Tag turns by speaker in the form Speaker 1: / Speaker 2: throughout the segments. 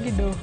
Speaker 1: Gido.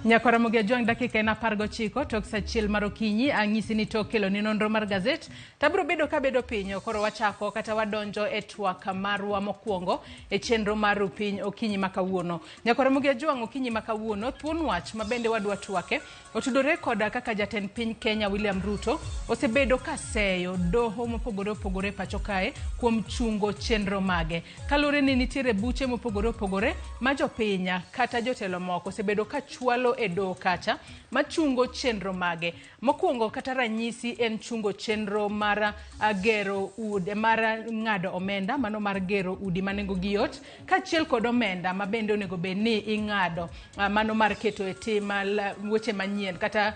Speaker 1: Nyakwar Ramogi Ajwang' dakika en 19 tok sa achiel mar okinyi ang'isi ni tok kelo ni nonro mar gazet tabiro bedo kabedo piny koro wachako kata wadonjo e twak marwa mokwongo e chenro mar piny okinyi ma kawuono. Nyakwar Ramogi Ajwang' okinyi ma kawuono thuon wach ma bende wadwa twake otudore koda kaka jatend piny Kenya William Ruto osebedo ka seyo doho mopogore opogore pacho kae kuom chungo chenro mage. Kaluwore ni nitiere buche mopogore opogore ma jopiny kata jotelo moko osebedo ka chwalo e doho kacha machungo chenro mage. Mokwongo kata ranyisi en chungo chenro mar gero udi mar ng'ado omenda mano mar gero udi ma nengo gi yot kaachiel kod omenda ma bende onego bed ni ing'ado mano mar keto e tim weche manyien kata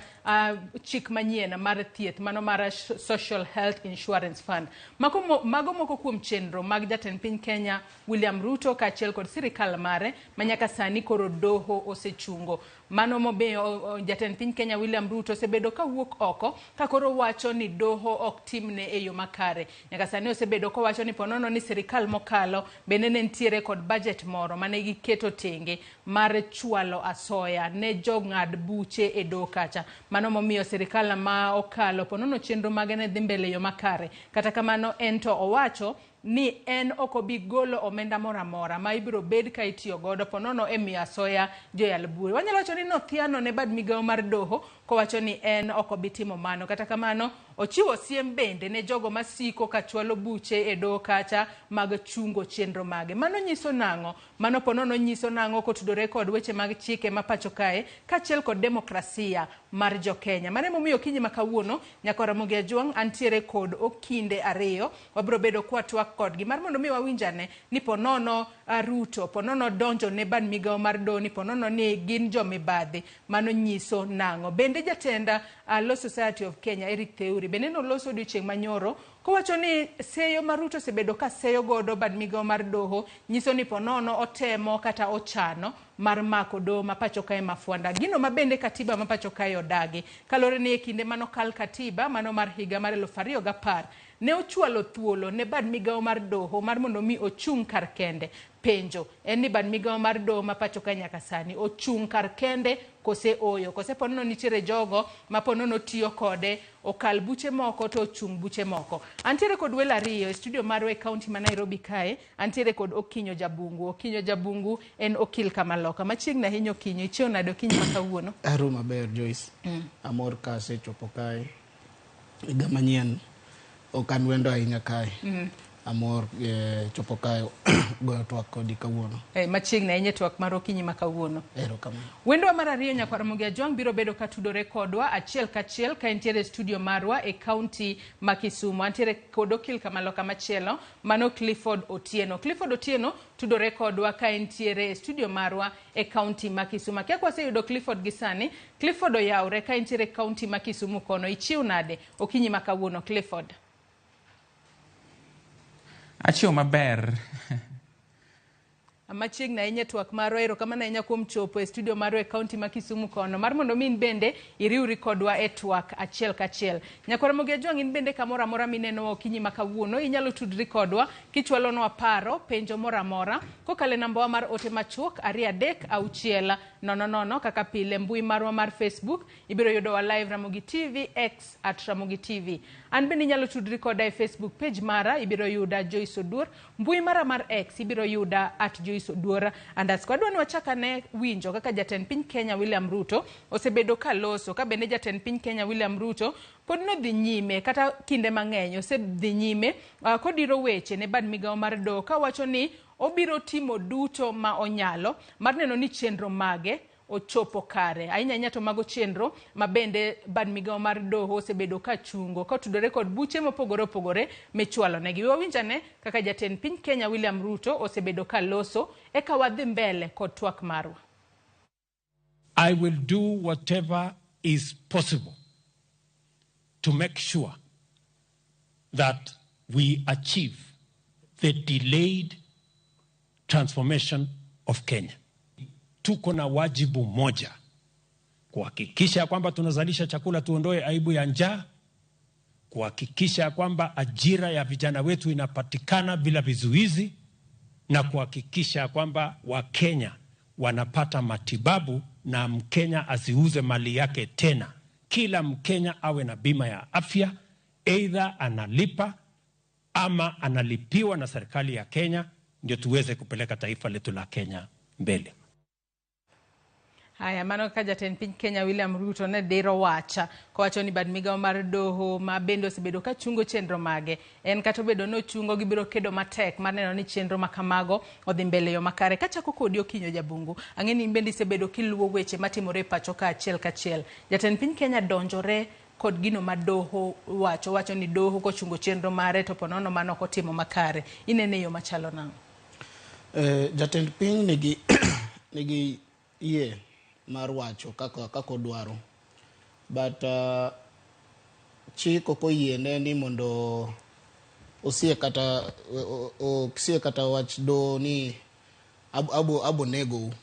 Speaker 1: chik manyien mar thieth mano mar Social Health Insurance Fund. Mago moko kuom chenro mag jatend piny Kenya William Ruto kaachiel kod sirikal mare ma nyaka sani koro doho osechungo. Mano momiyo jatend piny Kenya William Ruto osebedo kawuok oko ka koro wacho ni doho ok timne e yo makare. Nyaka sani osebedo kowacho ni ponono ni sirikal mokalo bende ne nitiere kod budget moro mane giketo tenge mar chwalo asoya ne jong'ad buche e doho kacha. Mano momiyo sirikal ma okalo ponono chenro mage ne dhi mbele e yo makare. Kata kamano en to owacho ni en ok obi golo omenda moro amora ma ibiro bed ka itiyo godo ponono e miyo asoya joyal bura. Wanyalo wacho ni nothiano ne bad migawo mar doho kowacho ni en ok obi timo mano. Kata kamano ochiwo siem bende ne jogo masiko ka chwalo buche e doho kacha mag chungo chenro mage. Mano nyiso nang'o? Mano ponono nyiso nang'o kotudore kod weche mag chike ma pacho kae kaachiel kod demokrasia mar jo-Kenya. Mano emomiyo okinyi ma kawuono Nyakwar Ramogi Ajwang' antiere kod okinde ariyo wabiro bedo kwatwak kodgi mar mondo mi wawinjane ni ponono Ruto ponono donjo ne bad migawo mar doho ni ponono ni gin jomibadhi. Mano nyiso nang'o? Bende jatend Law Society of Kenya Eric Theuri bende noloso odiochieng' manyoro kowacho ni seyo ma Ruto osebedo ka seyo godo bad migawo mar doho nyiso ni ponono otemo kata ochano mar mako doho ma pacho kae ma Fwanda. Gino ma bende katiba ma pacho kae odagi. Kaluwore ni e kinde manokal katiba mano mar higa mar 2010 ne ochwalo thuolo ne bad migawo mar doho mar mondo mi ochung' kar kende. Penjo en ni bad migawo mar doho ma pacho kae nyaka sani ochung' kar kende kose oyo, kose ponono nitiere jogo ma ponono tiyo kode okal buche moko to ochung' buche moko. Antiere kod welo ariyo e studio marwa e kaunti ma Nairobi kae. Antiere kod Okinyo Jabungu. Okinyo Jabungu en okil kamaloka. Machiegni ahinya Okinyo, ichiew nade okinyi ma kawuono?
Speaker 2: Aru maber Joyce. Amor ka asechopo kae. Higa manyien ok an wendo ahinya kae. Amor chopo kae goyo twak kodi kawuono.
Speaker 1: Machiegni ahinya twak mar okinyi ma kawuono.
Speaker 2: Erokamano.
Speaker 1: Wendwa mar ariyo Nyakwar Ramogi Ajwang' biro bedo ka tudore kodwa achiel kachiel ka entiere e studio marwa e kaunti ma Kisumu. Antiere kod okil kamaloka machielo mano Clifford Otieno. Clifford Otieno tudore kodwa ka entiere e studio marwa e kaunti ma Kisumu. Akia ka waseyudo Clifford gi sani. Clifford oyawre ka entiere e kaunti ma Kisumu kono. Ichiew nade okinyi ma kawuono Clifford?
Speaker 3: Achiew maber.
Speaker 1: Machiegni ahinya twak marwa, erokamano ahinya kuom chopo e studio marwa e kaunti ma Kisumu kono mar mondo mi in bende iriwri kodwa e twak achiel kachiel. Nyakwar Ramogi Ajwang' in bende kamoro amora minenowa okinyi ma kawuono inyalo tudri kodwa kichwalonwa paro, penjo moro amora kokalo e nambawa mar ote machuok 236 00 kaka pile mbui marwa mar Facebook ibiro yudowa live Ramogi TV X at Ramogi TV. An bende inyalo tudri koda e Facebook page mara ibiro yuda Joyce Oduor, mbui mara mar X ibiro yuda at Joyce Oduor underscore. Adwa ni wachak ane winjo kaka jatend piny Kenya William Ruto osebedo ka loso ka bende jatend piny Kenya William Ruto pod nodhi nyime kata kinde mang'eny osedhi nyime kodiro weche ne bad migawo mar doho kawacho ni obiro timo duto ma onyalo mar neno ni chenro mage ochopo kare. Ahinya ahinya to mago chenro ma bende bad migawo mar doho osebedo ka chungo kotudore kod buche mopogore opogore michwalo negi. Wawinj ane kaka jatend piny Kenya William Ruto osebedo ka loso eka wadhi mbele kod twak marwa.
Speaker 4: I will do whatever is possible to make sure that we achieve the delayed transformation of Kenya. Tuko na wajibu moja, kuhakikisha kwamba tunazalisha chakula, tuondoe aibu ya njaa, kuhakikisha kwamba ajira ya vijana wetu inapatikana bila vizuizi, na kuhakikisha kwamba Wakenya wanapata matibabu na Mkenya asiuze mali yake tena. Kila Mkenya awe na bima ya afya, aidha analipa ama analipiwa na serikali ya Kenya, ndio tuweze kupeleka taifa letu la Kenya mbele.
Speaker 1: Haya, mano kaka jatend piny Kenya William Ruto ne diro wacha kowacho ni bad migawo mar doho ma bende osebedo ka chungo chenro mage en kata obedo ni ochungo gibiro kedo matek mar neno ni chenro ma kamago odhi mbele yo makare. Kachako kodi Okinyo Jabungu, ang'e ni in bende isebedo kiluwo weche matimore e pacho ka achiel kachiel. Jatend piny Kenya donjore kod gino ma doho wacho, wacho ni doho kochungo chenro mare to ponono mano ok otimo makare. Inene e yo machalo nang'o?
Speaker 2: Jatend piny nigi yie mar wacho kaka odwaro, but chik ok oyiene ni mondo osie kata wach doho ni abo negou.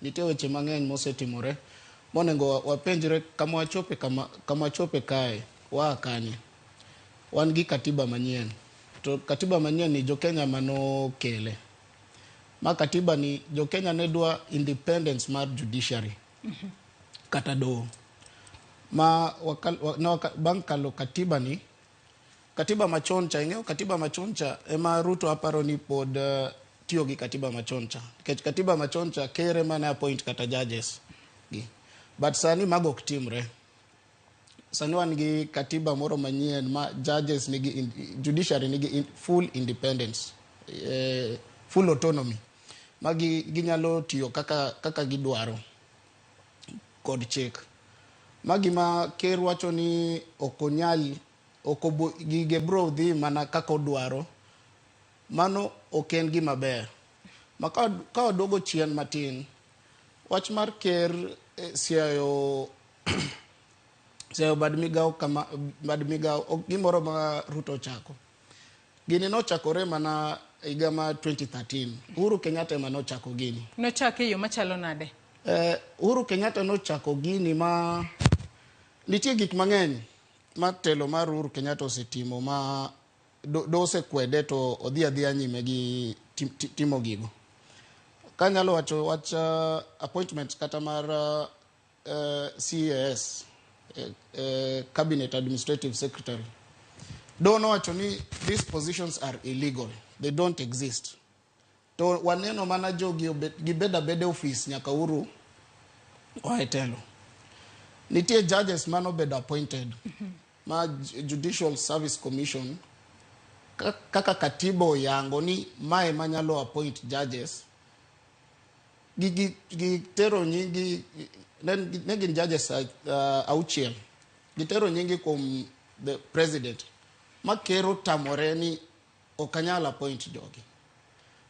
Speaker 2: Nitie weche mang'eny mosetimore monego wapenjre kama wachope, kama wachope kae waa kanye. Wan gi katiba manyien, to katiba manyien ni jo-Kenya manokele. Ma katiba ni jo-Kenya ne dwa independence mar judiciary kata doho. Ma bang' kalo katiba ni, katiba machon cha, ing'eyo katiba machon cha ema Ruto aparo ni pod tiyo gi katiba machon cha. Nikech katiba machon cha ker ema ne appoint kata judges gi. But sani mago ok timre. Sani wan gi katiba moro manyien ma judges nigi, judiciary nigi full independence, full autonomy. Ma ginyalo tiyo kaka gidwaro kod chik. Ma gima ker wacho ni ok onyal, ok gige bro dhi mana kaka odwaro, mano ok en gima ber. Ma ka waduogo chien matin, wach mar ker siayo bad migawo kama bad migawo ok gimoro ma Ruto ochako. Gini nochakore mana higa ma 2013. Uhuru Kenyatta ema nochako gini.
Speaker 1: Nochake e yo machalo nade?
Speaker 2: Uhuru Kenyatta nochako gini ma nitie gik mang'eny ma telo mar Uhuru Kenyatta osetimo ma do osekwede to odhi adhiya nyime gi timo gigo. Kanyalo wacho wach appointment kata mar CAS, Cabinet Administrative Secretary. Do nowacho ni these positions are illegal, they don't exist. To waneno mana jogi gibed abeda e office nyaka Uhuru oa e telo. Nitie judges manobedo appointed ma Judicial Service Commission kaka katiba oyango ni mae manyalo appoint judges, gitero nyingi, ne gin judges auchiel, gitero nyingi kuom the president ma ker otamore ni ok anyal appoint jogi.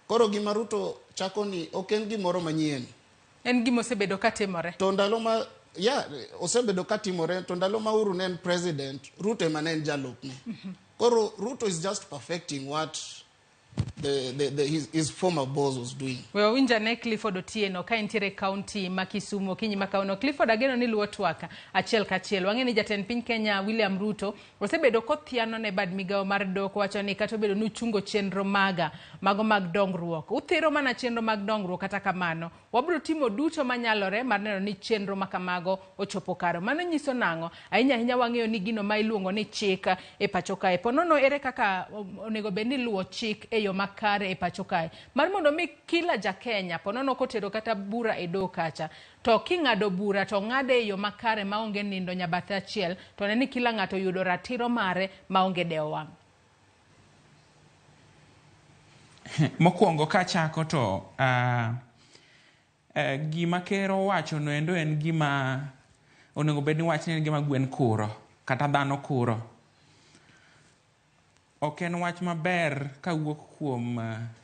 Speaker 2: Koro gima Ruto chako ni ok en gimoro manyien.
Speaker 1: En gima osebedo katimore.
Speaker 2: To ndalo ma osebedo katimore, to ndalo ma Uhuru ne en president, Ruto ema ne en jalupne. Koro Ruto is just perfecting what his former boss was doing.
Speaker 1: We wawinj ane Clifford Otieno ka entiere kaunti ma Kisumu okinyi ma kawuono. Clifford, ageno ni luwo twak achiel kachiel. Wang'e ni jatend piny Kenya William Ruto osebedo kothiano ne bad migawo mar doho kowacho ni kata obedo ni uchungo chenro mago mag dongruok, uthiro mana chenro mag dongruok, kata kamano wabiro timo duto manyalore mar neno ni chenro makamago ochopo kare. Mano nyiso nang'o? Ahinya ahinya wang'eyo ni gino ma iluongo ni chik e pacho kae. Ponono ere kaka onego bed ni luwo chik e yo makare e pacho kae mar mondo mi kila ja Kenya ponono kotero kata bura e doho kacha to king'ado bura to ng'ade e yo makare maonge nindo nyabathe achiel, to ne ni kila ng'ato yudo ratiro mare maonge dewo wang'.
Speaker 3: Mokwongo kachako to gima ker owacho no endo en gima onego bed ni wachni en gima gwen kuro kata dhano kuro. Ok en wach maber kawuok kuom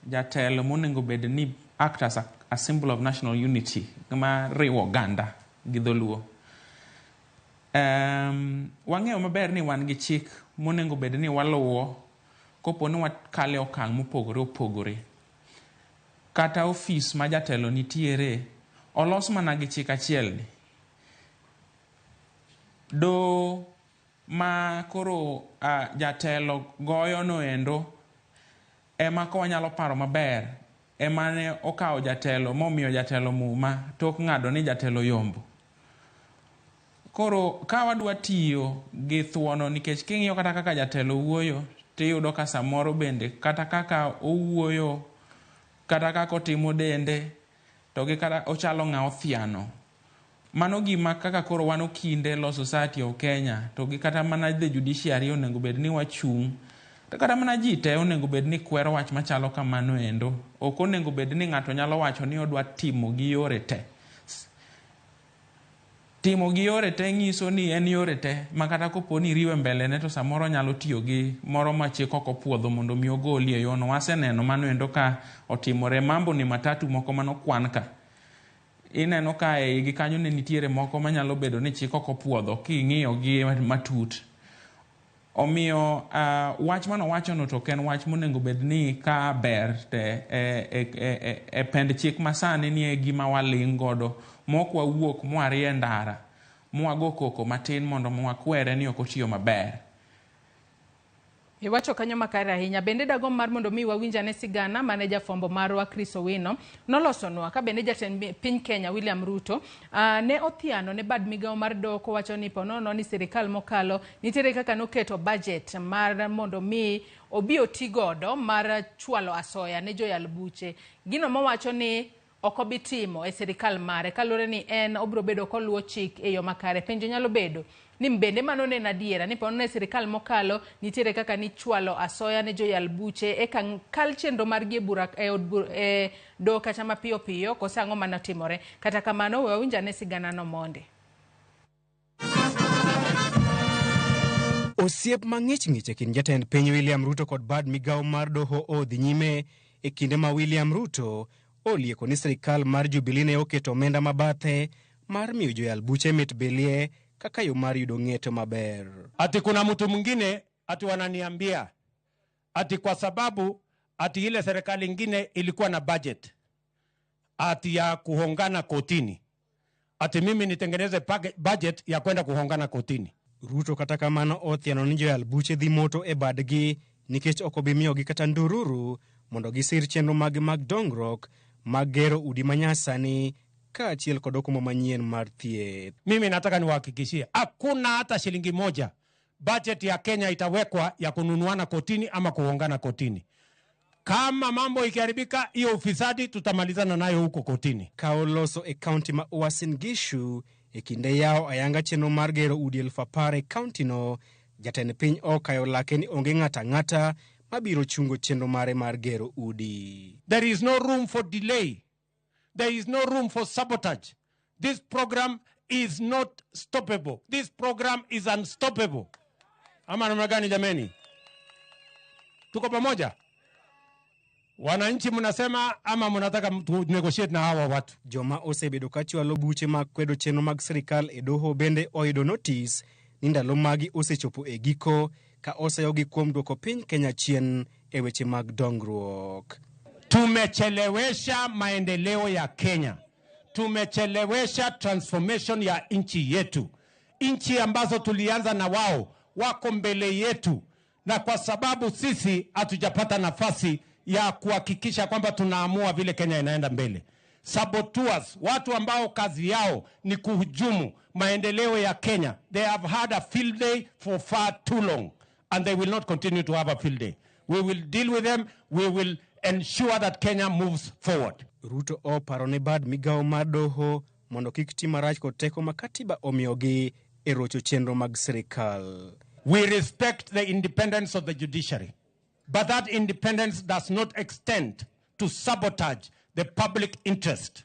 Speaker 3: jatelo monego bed ni act as a symbol of national unity ma riwo oganda gi dholuo. Wang'eyo maber ni wan gi chik monego bed ni waluwo kopo ni wakale okang' mopogore opogore. Kata ofis ma jatelo nitiere olos mana gi chik achiel ni. Do ma koro jatelo goyo noendo ema ka wanyalo paro maber emane okawo jatelo momiyo jatelo muma tok ng'ado ni jatelo yombo. Koro ka wadwa tiyo gi thuono nikech king'iyo kata kaka jatelo wuoyo tiyudo ka samoro bende kata kaka owuoyo kata kaka otimo dende to gi kata ochalo ng'a othiano. Mano gima kaka koro wan okinde Law Society of Kenya to gi kata mana the judiciary onego bed ni wachung' to kata mana ji te onego bed ni kwero wach machalo kamano endo. Ok onego bed ni ng'ato nyalo wacho ni odwa timo gi yore te. Timo gi yore te nyiso ni en yore te ma kata kopo ni iriwe mbele ne to samoro nyalo tiyo gi moro ma chik ok opuodho mondo mi ogoli e yono. Waseneno mano endo ka otimore. Mambo ni matatu moko manokwan ka. Ineno ka e igi kanyo ne nitiere moko manyalo bedo ni chik ok opuodho king'iyo gi matut. Omiyo wach manowachono to ok en wach monego bed ni ka ber te e pend chik masani ni e gima waling' godo mok wawuok mwarie ndara mwago koko matin mondo mwakwere ni ok otiyo maber.
Speaker 1: Iwacho kanyo makare ahinya. Bende dagomb mar mondo mi wawinj ane sigana mane jafwambo marwa Chris Owino nolosonwa ka bende jatend piny Kenya William Ruto ne othiano ne bad migawo mar doho kowacho ni ponono ni sirikal mokalo nitiere kaka noketo budget mar mondo mi obi oti godo mar chwalo asoya ne joyal buche. Gino mowacho ni ok obi timo e sirikal mare kaluwore ni en obiro bedo koluwo chik e yo makare. Penjo nyalo bedo ni bende mano ne en adiera ni ponono e sirikal mokalo nitiere kaka nichwalo asoya ne joyal buche eka kal chenro margi e bura e od bura e doho kata mapiyo piyo koso ang'o manotimore. Kata kamano we wawinj ane sigana no monde.
Speaker 5: Osiep mang'ich ng'ich e kind jatend piny William Ruto kod bad migawo mar doho odhi nyime e kinde ma William Ruto olieko ni sirikal mar Jubilee ne oketo omenda mabathe mar miyo joyal buche mit bilie kaka yo mar yudo ng'eto maber.
Speaker 4: Ati kuna mtu mwingine ati wananiambia ati kwa sababu ati ile serikali ingine ilikuwa na budget ati ya kuhongana kotini, ati mimi nitengeneze budget ya kwenda kuhongana kotini.
Speaker 5: Ruto kata kamano othiano ni joyal buche dhi moto e badgi nikech ok obi miyogi kata ndururu mondo gisir chenro maggi mag dongruok mag gero udi manyasani kaachiel kod okumba manyien mar thieth.
Speaker 4: Mimi nataka niwahakikishie hakuna hata shilingi moja budget ya Kenya itawekwa ya kununuana kotini ama kuhongana kotini. Kama mambo ikiharibika, hiyo ufisadi tutamalizana nayo huko kotini.
Speaker 5: Ka oloso e kaunti ma Uasin Gishu e kinde yawo ayanga chenro mar gero udi 10,000 e kaunti no, jatend piny okayo lake ni onge ng'ato ang'ata mabiro chungo chenro mare mar gero udi.
Speaker 4: There is no room for delay. There is no room for sabotage. This program is not stoppable. This program is unstoppable. Ama namna gani jameni? Tuko pamoja? Wananchi mnasema ama mnataka tu negotiate na hawa watu?
Speaker 5: Joma osebedo ka chwalo buche mag kwedo chenro mag sirikal e doho bende oyudo notis ni ndalo magi osechopo e giko ka oseyogi kuom duoko piny Kenya chien e weche mag dongruok.
Speaker 4: Tumechelewesha maendeleo ya Kenya. Tumechelewesha transformation ya nchi yetu. Nchi ambazo tulianza na wao wako mbele yetu, na kwa sababu sisi hatujapata nafasi ya kuhakikisha kwamba tunaamua vile Kenya inaenda mbele. Saboteurs, watu ambao kazi yao ni kuhujumu maendeleo ya Kenya, they have had a field day for far too long and they will not continue to have a field day. We will deal with them. We will ensure that Kenya moves forward.
Speaker 5: Ruto oparo ne bad migawo mar doho mondo kik ti marach kod teko ma katiba omiyogi e rocho chenro mag sirikal.
Speaker 4: We respect the independence of the judiciary, but that independence does not extend to sabotage the public interest.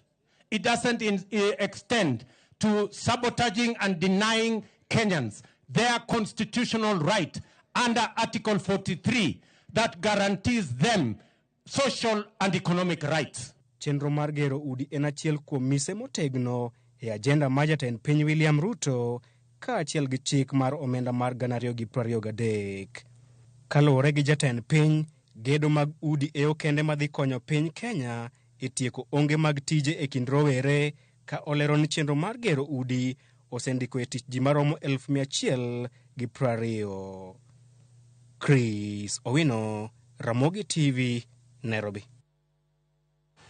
Speaker 4: It doesn't extend to sabotaging and denying Kenyans their constitutional right under Article 43 that guarantees them social and economic rights.
Speaker 5: Chenro mar gero udi en achiel kuom mise motegno e ajenda mar jatend piny William Ruto kaachiel gi chik mar omenda mar 2023. Kaluwore gi jatend piny, gedo mag udi e okende madhi konyo piny Kenya e tieko onge mag tije e kind rowere, ka olero ni chenro mar gero udi osendiko e tich ji maromo 120,000. Chris Owino, Ramogi TV, Nairobi.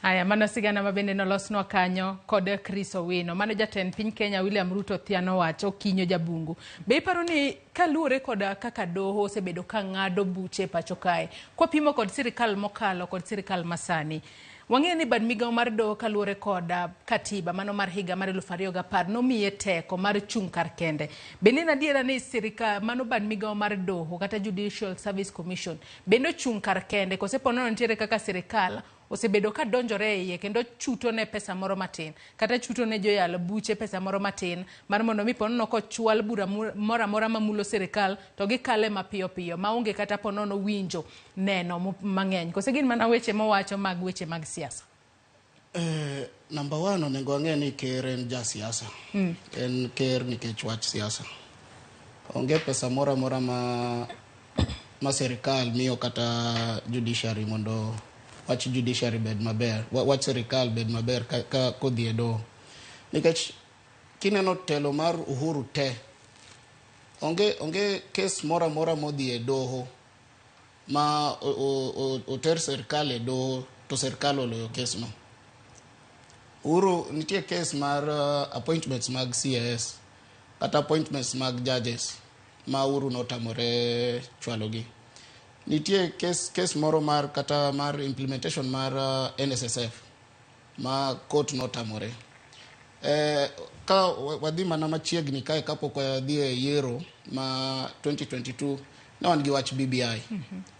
Speaker 1: Haya, mano sigana ma bende nolosnwa kanyo kod Chris Owino. Mano jatend piny Kenya William Ruto thiano wach Okinyo Jabungu. Be iparo ni kaluwore kod kaka doho osebedo ka ng'ado buche e pacho kae, kwapimo kod sirikal mokalo kod sirikal masani, wang'eyo ni bad migawo mar doho kaluwore kod katiba mano mar higa mar 2010 nomiye teko mar chung' kar kende. Bende en adiera ni sirikal mano bad migawo mar doho kata Judicial Service Commission bende ochung' kar kende kose po nono nitiere kaka sirikal osebedo ka donjore e iye kendo chuto ne pesa moro matin kata chuto ne joyal buche pesa moro matin mar mondo mi ponono kochwal bura moro amora mamulo sirikal to gikale mapiyo piyo maonge kata ponono winjo neno mang'eny kose gin mana weche mowacho mag weche mag siasa.
Speaker 2: Number one, onego wang'e ni ker en jasiasa. En ker nikech wach siasa. Onge pesa moro amora ma sirikal miyo kata judiciary mondo wach judiciary bed maber, wach sirikal bed maber ka kodhi e doho. Nikech kineno telo mar Uhuru te, onge kes moro amora modhi e doho ma oter sirikal e doho to sirikal oloyo kes no. Uhuru nitie kes mar appointments mag CAS kata appointments mag judges ma Uhuru notamore chwalogi. Nitie kes moro mar kata mar implementation mar NSSF ma court notamore. Ka wadhi mana machiegni kae kapok wadhi e yiero ma 2022 ne wan gi wach BBI.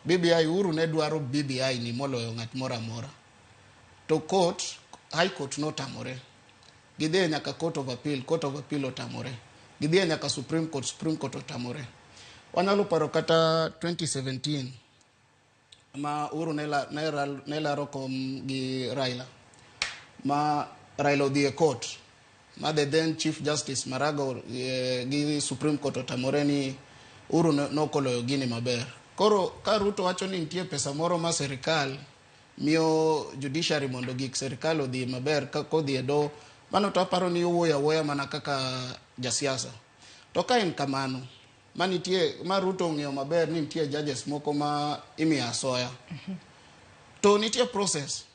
Speaker 2: BBI Uhuru ne dwaro BBI ni moloyo ng'at moro amora. To court, High Court notamore. Gidhi nyaka Court of Appeal, Court of Appeal otamore. Gidhi nyaka Supreme Court, Supreme Court otamore. Wanyalo paro kata 2017 ma Uhuru ne laro kom gi Raila. Ma Raila odhi e court. Ma the then Chief Justice Maraga gi Supreme Court otamore ni Uhuru nokoloyo gini maber. Koro ka Ruto wacho ni nitie pesa moro ma sirikal miyo judiciary mondo gik sirikal odhi maber ka kodhi e doho, mano to aparo ni owuoyo awuoya mana kaka jasiasa. To ka en kamano, ma nitie ma Ruto ong'eyo maber ni nitie judges moko ma imiyo asoya. To nitie process.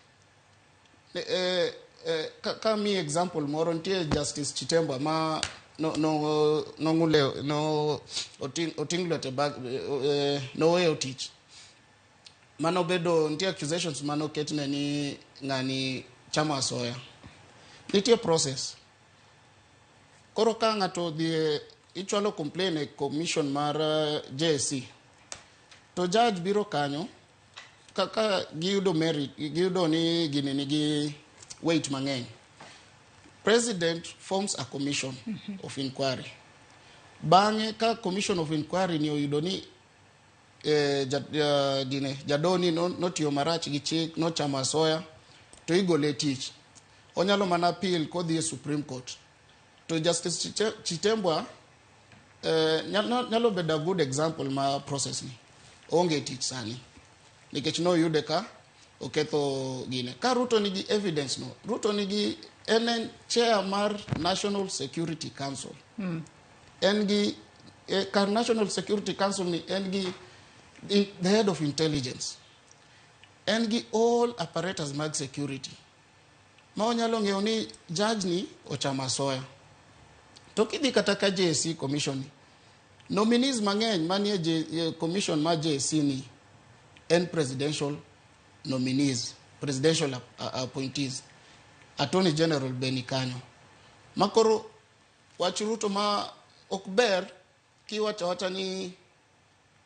Speaker 2: Ka mi example moro, nitie Justice Chitembwe ma no no nong'ule no oting' lwete bag noweyo tich. Mano bedo nitie accusations manoketne ni ng'ani chamo asoya. Nitie process. Koro ka ng'ato odhi ichwalo complain e commission mar JSC to judge biro kanyo ka giyudo merit, giyudo ni gini nigi weight mang'eny. President forms a commission of inquiry. Bang'e ka commission of inquiry ni oyudo ni gine jadoni notiyo marach gi chik, nochamo asoya, to igole tich. Onyalo mana appeal kodhi e Supreme Court. To Justice Chitembwe nyalo bedo a good example ma process ni. Onge tich sani. Nikech noyude ka oketho gine. Ka Ruto nigi evidence no, Ruto nigi en chair mar National Security Council. En gi kar National Security Council ni en gi the head of intelligence. En gi all apparatus mag security. Ma onyalo ng'eyo ni judge ni ochamo asoya. To kidhi kata ka JSC commission ni, nominees mang'eny manie commission mar JSC ni en presidential nominees, presidential appointees. Attorney General be ni kanyo. Ma koro wach Ruto ma ok ber kiwacho awacha ni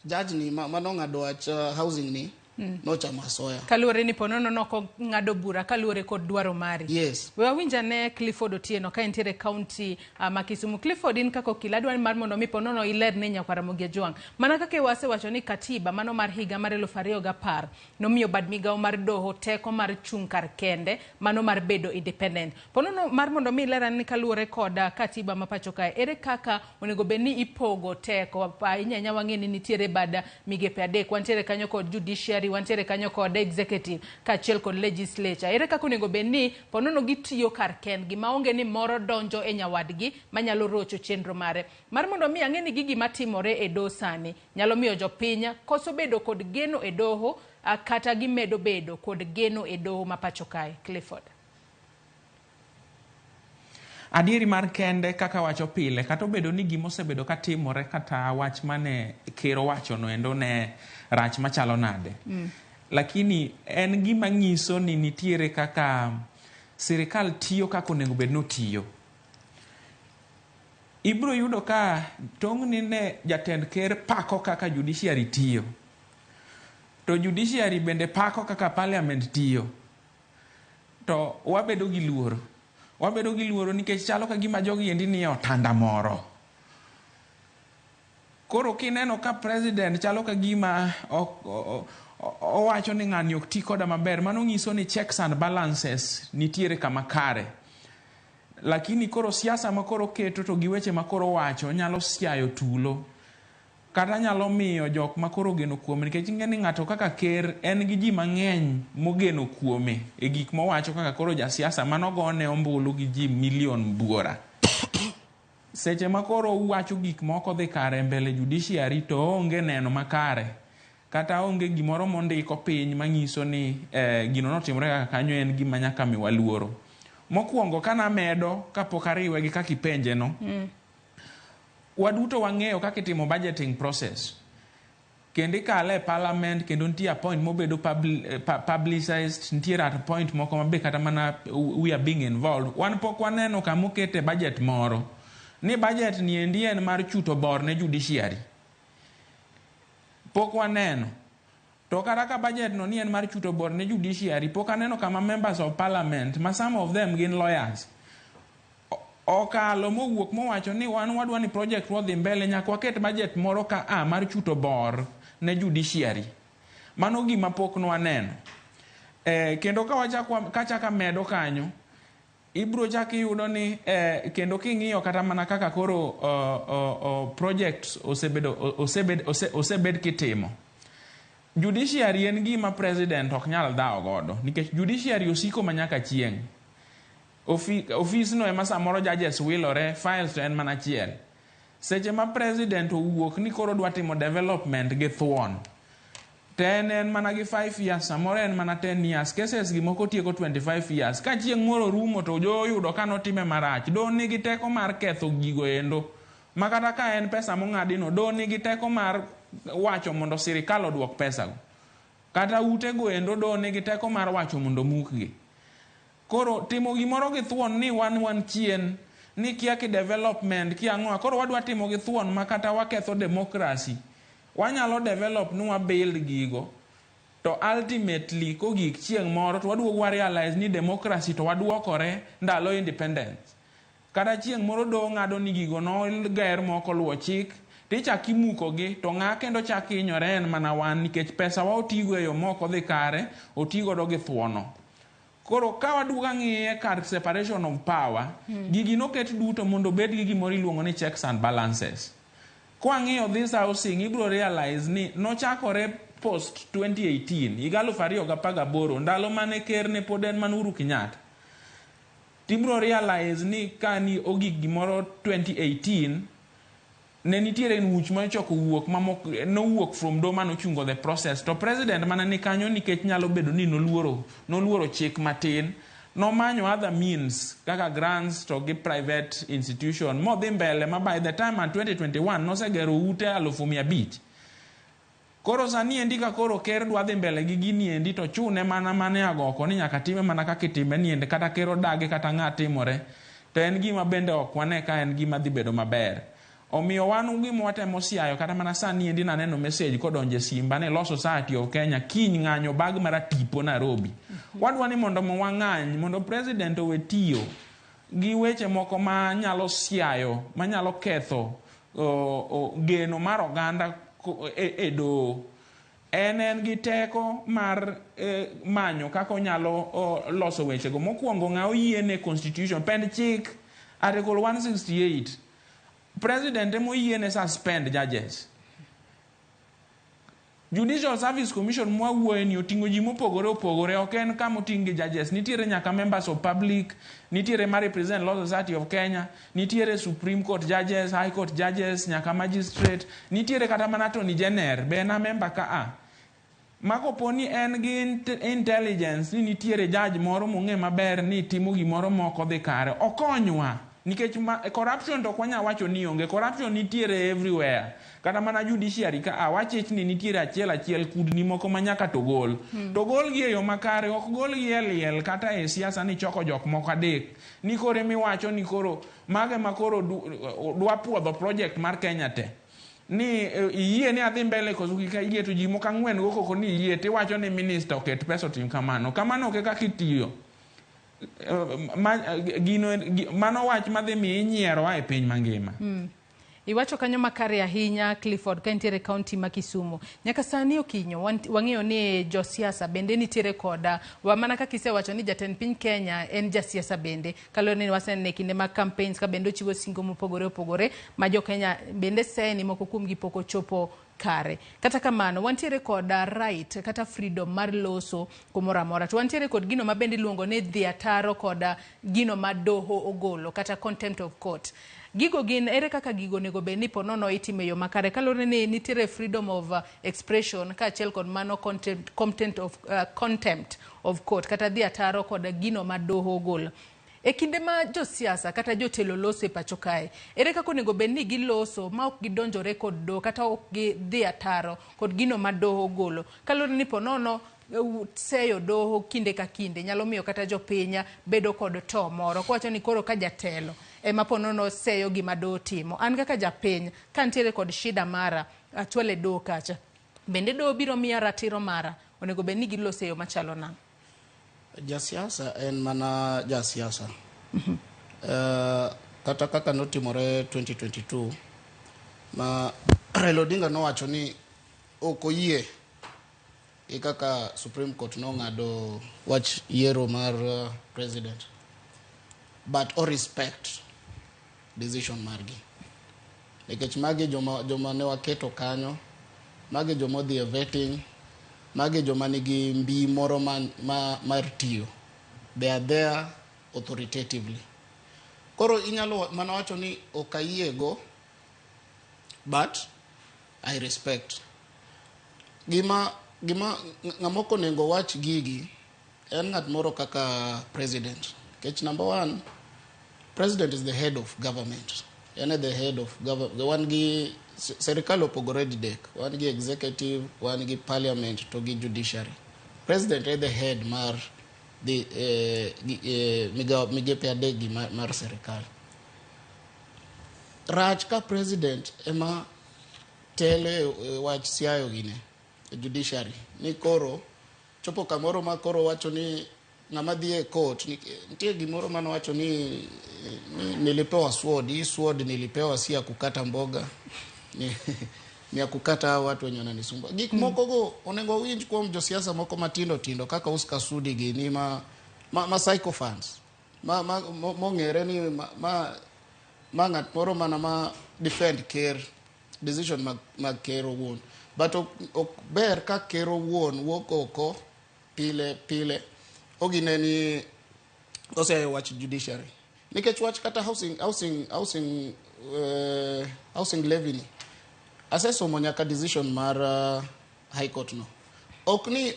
Speaker 2: judge ni manong'ado wach housing ni nochamo asoya.
Speaker 1: Kaluwore ni ponono noko ng'ado bura kaluwore kod dwaro mari.
Speaker 2: Yes.
Speaker 1: We wawinj ane Clifford Otieno ka entiere kaunti ma Kisumu. Clifford, in kaka okil adwaro mar mondo mi ponono iler ne nyakwar Ramogi Ajwang'. Mana kaka wasewacho ni katiba mano mar higa mar 2010 nomiyo bad migawo mar doho teko mar chung' kar kende mano mar bedo independent. Ponono mar mondo mi iler ane ni kaluwore kod katiba ma pacho kae, ere kaka onego bed ni ipogo teko? Ahinya ahinya wang'e ni nitiere bad migepe adek. Wantiere kanyo kod judiciary, judiciary, wantiere kanyo kod executive kaachiel kod legislature. Ere kaka onego bed ni ponono gitiyo kar kendgi maonge ni moro donjo e nyawadgi manyalo rocho chenro mare mar mondo mi ang'e ni gigi matimore e doho sani nyalo miyo jopiny koso bedo kod geno e doho kata gimedo bedo kod geno e doho ma pacho kae. Clifford.
Speaker 3: Adieri mar kende kaka wacho pile, kata obedo ni gima osebedo katimore kata wach mane ker owachono endo ne rach machalo nade. Lakini en gima nyiso ni nitiere kaka sirikal tiyo kaka onego bed ni otiyo. Ibiro yudo ka tong'ni ne jatend ker pako kaka judiciary tiyo. To judiciary bende pako kaka parliament tiyo. To wabedo gi luoro. Wabedo gi luoro nikech chalo ka gima jogi endi nie otanda moro. Koro kineno ka president chalo ka gima owacho ni ng'ani ok ti koda maber, mano nyiso ni checks and balances nitiere kama kare. Lakini koro siasa ma koro keto to gi weche ma koro wacho nyalo siayo tulo. Kata nyalo miyo jok ma koro ogeno kuome, nikech ing'e ni ng'ato kaka ker en gi ji mang'eny mogeno kuome e gik mowacho kaka koro jasiasa manogone ombulu gi ji milion buora. Seche ma koro uwacho gik moko dhi kare mbele judiciary to onge neno makare. Kata onge gimoro mondiko piny manyiso ni gino notimore kaka kanyo en gima nyaka miwa luoro. Mokwongo kanamedo kapok ariwe gi kaka ipenje no, waduto wang'eyo kaka itimo budgeting process. Kendo ikale e parliament kendo nitie a point mobedo publicized, nitiere at point moko mabe kata mana we are being involved. Wan pok waneno kama okete budget moro ni budget ni endi en mar chuto bor ne judiciary. Pok waneno. To kata ka budget no ni en mar chuto bor ne judiciary, pok aneno kama members of parliament, ma some of them gin lawyers, okalo mowuok mowacho ni wan wadwa ni project wadhi mbele nyaka waket budget moro ka a mar chuto bor ne judiciary. Mano gima pok nwaneno. Kendo ka wachak kachak amedo kanyo, ibro chak iyudo ni kendo king'iyo kata mana kaka koro projects osebedo osebed osebed kitimo. Judiciary en gima president ok nyal dhawo godo nikech judiciary osiko manyaka chieng'. Ofis no ema samoro judges wilore, files to en mana achiel. Seche ma president owuok ni koro dwa timo development gi thuon, to en mana gi 5 years, samoro en mana 10 years, cases gi moko tieko 25 years. Ka chieng' moro rumo to jo oyudo ka notime marach, do nigi teko mar ketho gigo endo. Ma kata ka en pesa mong'adi no, do nigi teko mar wacho mondo sirikal oduok pesago. Kata ute go endo do nigi teko mar wacho mondo mukgi. Koro timo gimoro gi thuon ni wan chien, ni kia ki development, kia ang'o. Koro wadwa timo gi thuon ma kata waketho democracy. Wanyalo develop ni wa build gigo. To ultimately kogik chieng' moro to waduogo wa realize ni democracy to waduokore ndalo independence. Kata chieng' moro do ng'ado ni gigo noger moko luwo chik, tichak imukogi to ng'a kendo chak hinyore en mana wan nikech pesa wa otigo e yo mok odhi kare, otigodo gi thuono. Koro ka waduogo ang'iye kar separation of power, gigi noket duto mondo obed gi gimoro iluongo ni checks and balances. Kwang'iyo this housing, ibiro realize ni nochakore post 2018, higa 2018, ndalo mane ker ne pod en mana Uhuru Kenyatta. Tibiro realize ni kani ogik gimoro 2018, ne nitiere nguch manochako wuok mamoko nowuok from do manochungo the process. To president mana ni kanyo nikech nyalo bedo ni noluoro chik matin, nomanyo other means kaka grants to gi private institution modhi mbele ma by the time and 2021 nosegero ute 500,000. Koro sani endi ka koro ker dwa dhi mbele gi gini endi to chune mana mane agoko ni nyaka time mana kaka itime ni endi kata ker odagi kata ng'a timore to en gima bende ok wane ka en gima dhi bedo maber. Omiyo wan gima watemo siayo kata mana sani endi naneno message kodonjo e simba ni Law Society of Kenya kiny ng'anyo bag mar tipo Nairobi. Wadwa ni mondo wang'any mondo president owe tiyo gi weche moko ma nyalo siayo, manyalo ketho geno mar oganda e doho. En gi teko mar manyo kaka onyalo loso wechego. Mokwongo ng'a oyiene constitution, pend chik article 168. President ema oyiene suspend judges. Judicial Service Commission mwawuoye ni oting'o ji mopogore opogore, ok en kama oting' gi judges. Nitiere nyaka members of public, nitiere ma represent Law Society of Kenya, nitiere Supreme Court judges, High Court judges, nyaka magistrate, nitiere kata mana Attorney General be en a member ka a. Ma kopo ni en gi intelligence ni nitiere judge moro mong'e maber ni timo gimoro mok odhi kare, okonywa. Nikech corruption to ok wanyal wacho ni onge, corruption nitiere everywhere. Kata mana judiciary ka a wachich ni nitiere achiel achiel kudni moko ma nyaka to gol. To gol gi e yo makare, ok gol gi e liel kata e siasa ni choko jok moko adek. Ni koro emiwacho ni koro mago ema koro dwa puodho project mar Kenya te. Ni iyie ni adhi mbele koso kik ayie to ji moko ang'wen go koko ni iyie tiwacho ni minister oket pesa otim kamano. Kamano ok e kaka itiyo. Mano wach madhi miyi nyierowa e piny mangima.
Speaker 1: Iwacho kanyo makare ahinya Clifford ka intiere kaunti ma Kisumu. Nyaka sani Okinyo wang'eyo ni josiasa bende nitiere koda wa mana kaka isewacho ni jatend piny Kenya en jasiasa bende kaluwore ni wasenene kinde mag campaigns ka bende ochiwo singo mopogore opogore ma jo Kenya bende seye ni moko kuomgi pok ochopo kare. Kata kamano wantiere koda right kata freedom mar loso kumoro amora to wantiere kod gino ma bende iluongo ni dhi ataro koda gino ma doho ogolo kata contempt of court. Gigo gin ere kaka gigo onego bed ni ponono itimo e yo makare kaluwore ni nitiere freedom of expression kaachiel kod mano contempt of court kata dhi ataro kod gino ma doho ogolo. E kinde ma josiasa kata jotelo loso e pacho kae, ere kaka onego bed ni giloso ma ok gidonjore kod doho kata ok gidhi ataro kod gino ma doho ogolo. Kaluwore ni ponono seyo doho kinde ka kinde nyalo miyo kata jopiny bedo kod to moro kowacho ni koro ka jatelo ema ponono seyo gima doho timo. An kaka japiny ka nitiere kod shida mara achwale doho kacha. Bende doho biro miya ratiro mara onego bed ni giloso e yo machalo nang'o?
Speaker 2: Jasiasa en mana jasiasa. Kata kaka notimore 2022 ma Raila Odinga nowacho ni ok oyie gi kaka Supreme Court nong'ado wach yiero mar president, but o respect decision margi nikech magi joma ne waketo kanyo, magi joma odhi e vetting, magi joma nigi mbi moro mar tiyo. They are there authoritatively. Koro inyalo mana wacho ni ok ayiego, but I respect. Gima ng'ama ok onego wach gigi en ng'at moro kaka president. Nikech number one, president is the head of government. En the head of government. Wan gi serikal opogore didek. Wan gi executive, wan gi parliament to gi judiciary. President e the head mar the migepe adek gi mar serikal. Rach ka president ema tele wach siayo gine judiciary ni koro chopo kamoro ma koro wacho ni ng'ama dhi e court nitie gimoro mane wacho ni nilipewa sword, hii sword nilipewa si ya kukata mboga ni ya kukata watu wenye wananisumbua. Gik moko go onego winj kuom josiasa moko matindo tindo kaka Oscar Sudi gini ma sycophants ma mong'ere ni ma ng'at moro mana ma defend ker decision mag ker owuon. But ok ber ka ker owuon wuok oko pile pile ogine ni oseyo wach judiciary nikech wach kata housing levy ni asesomo nyaka decision mar high court no. Ok ni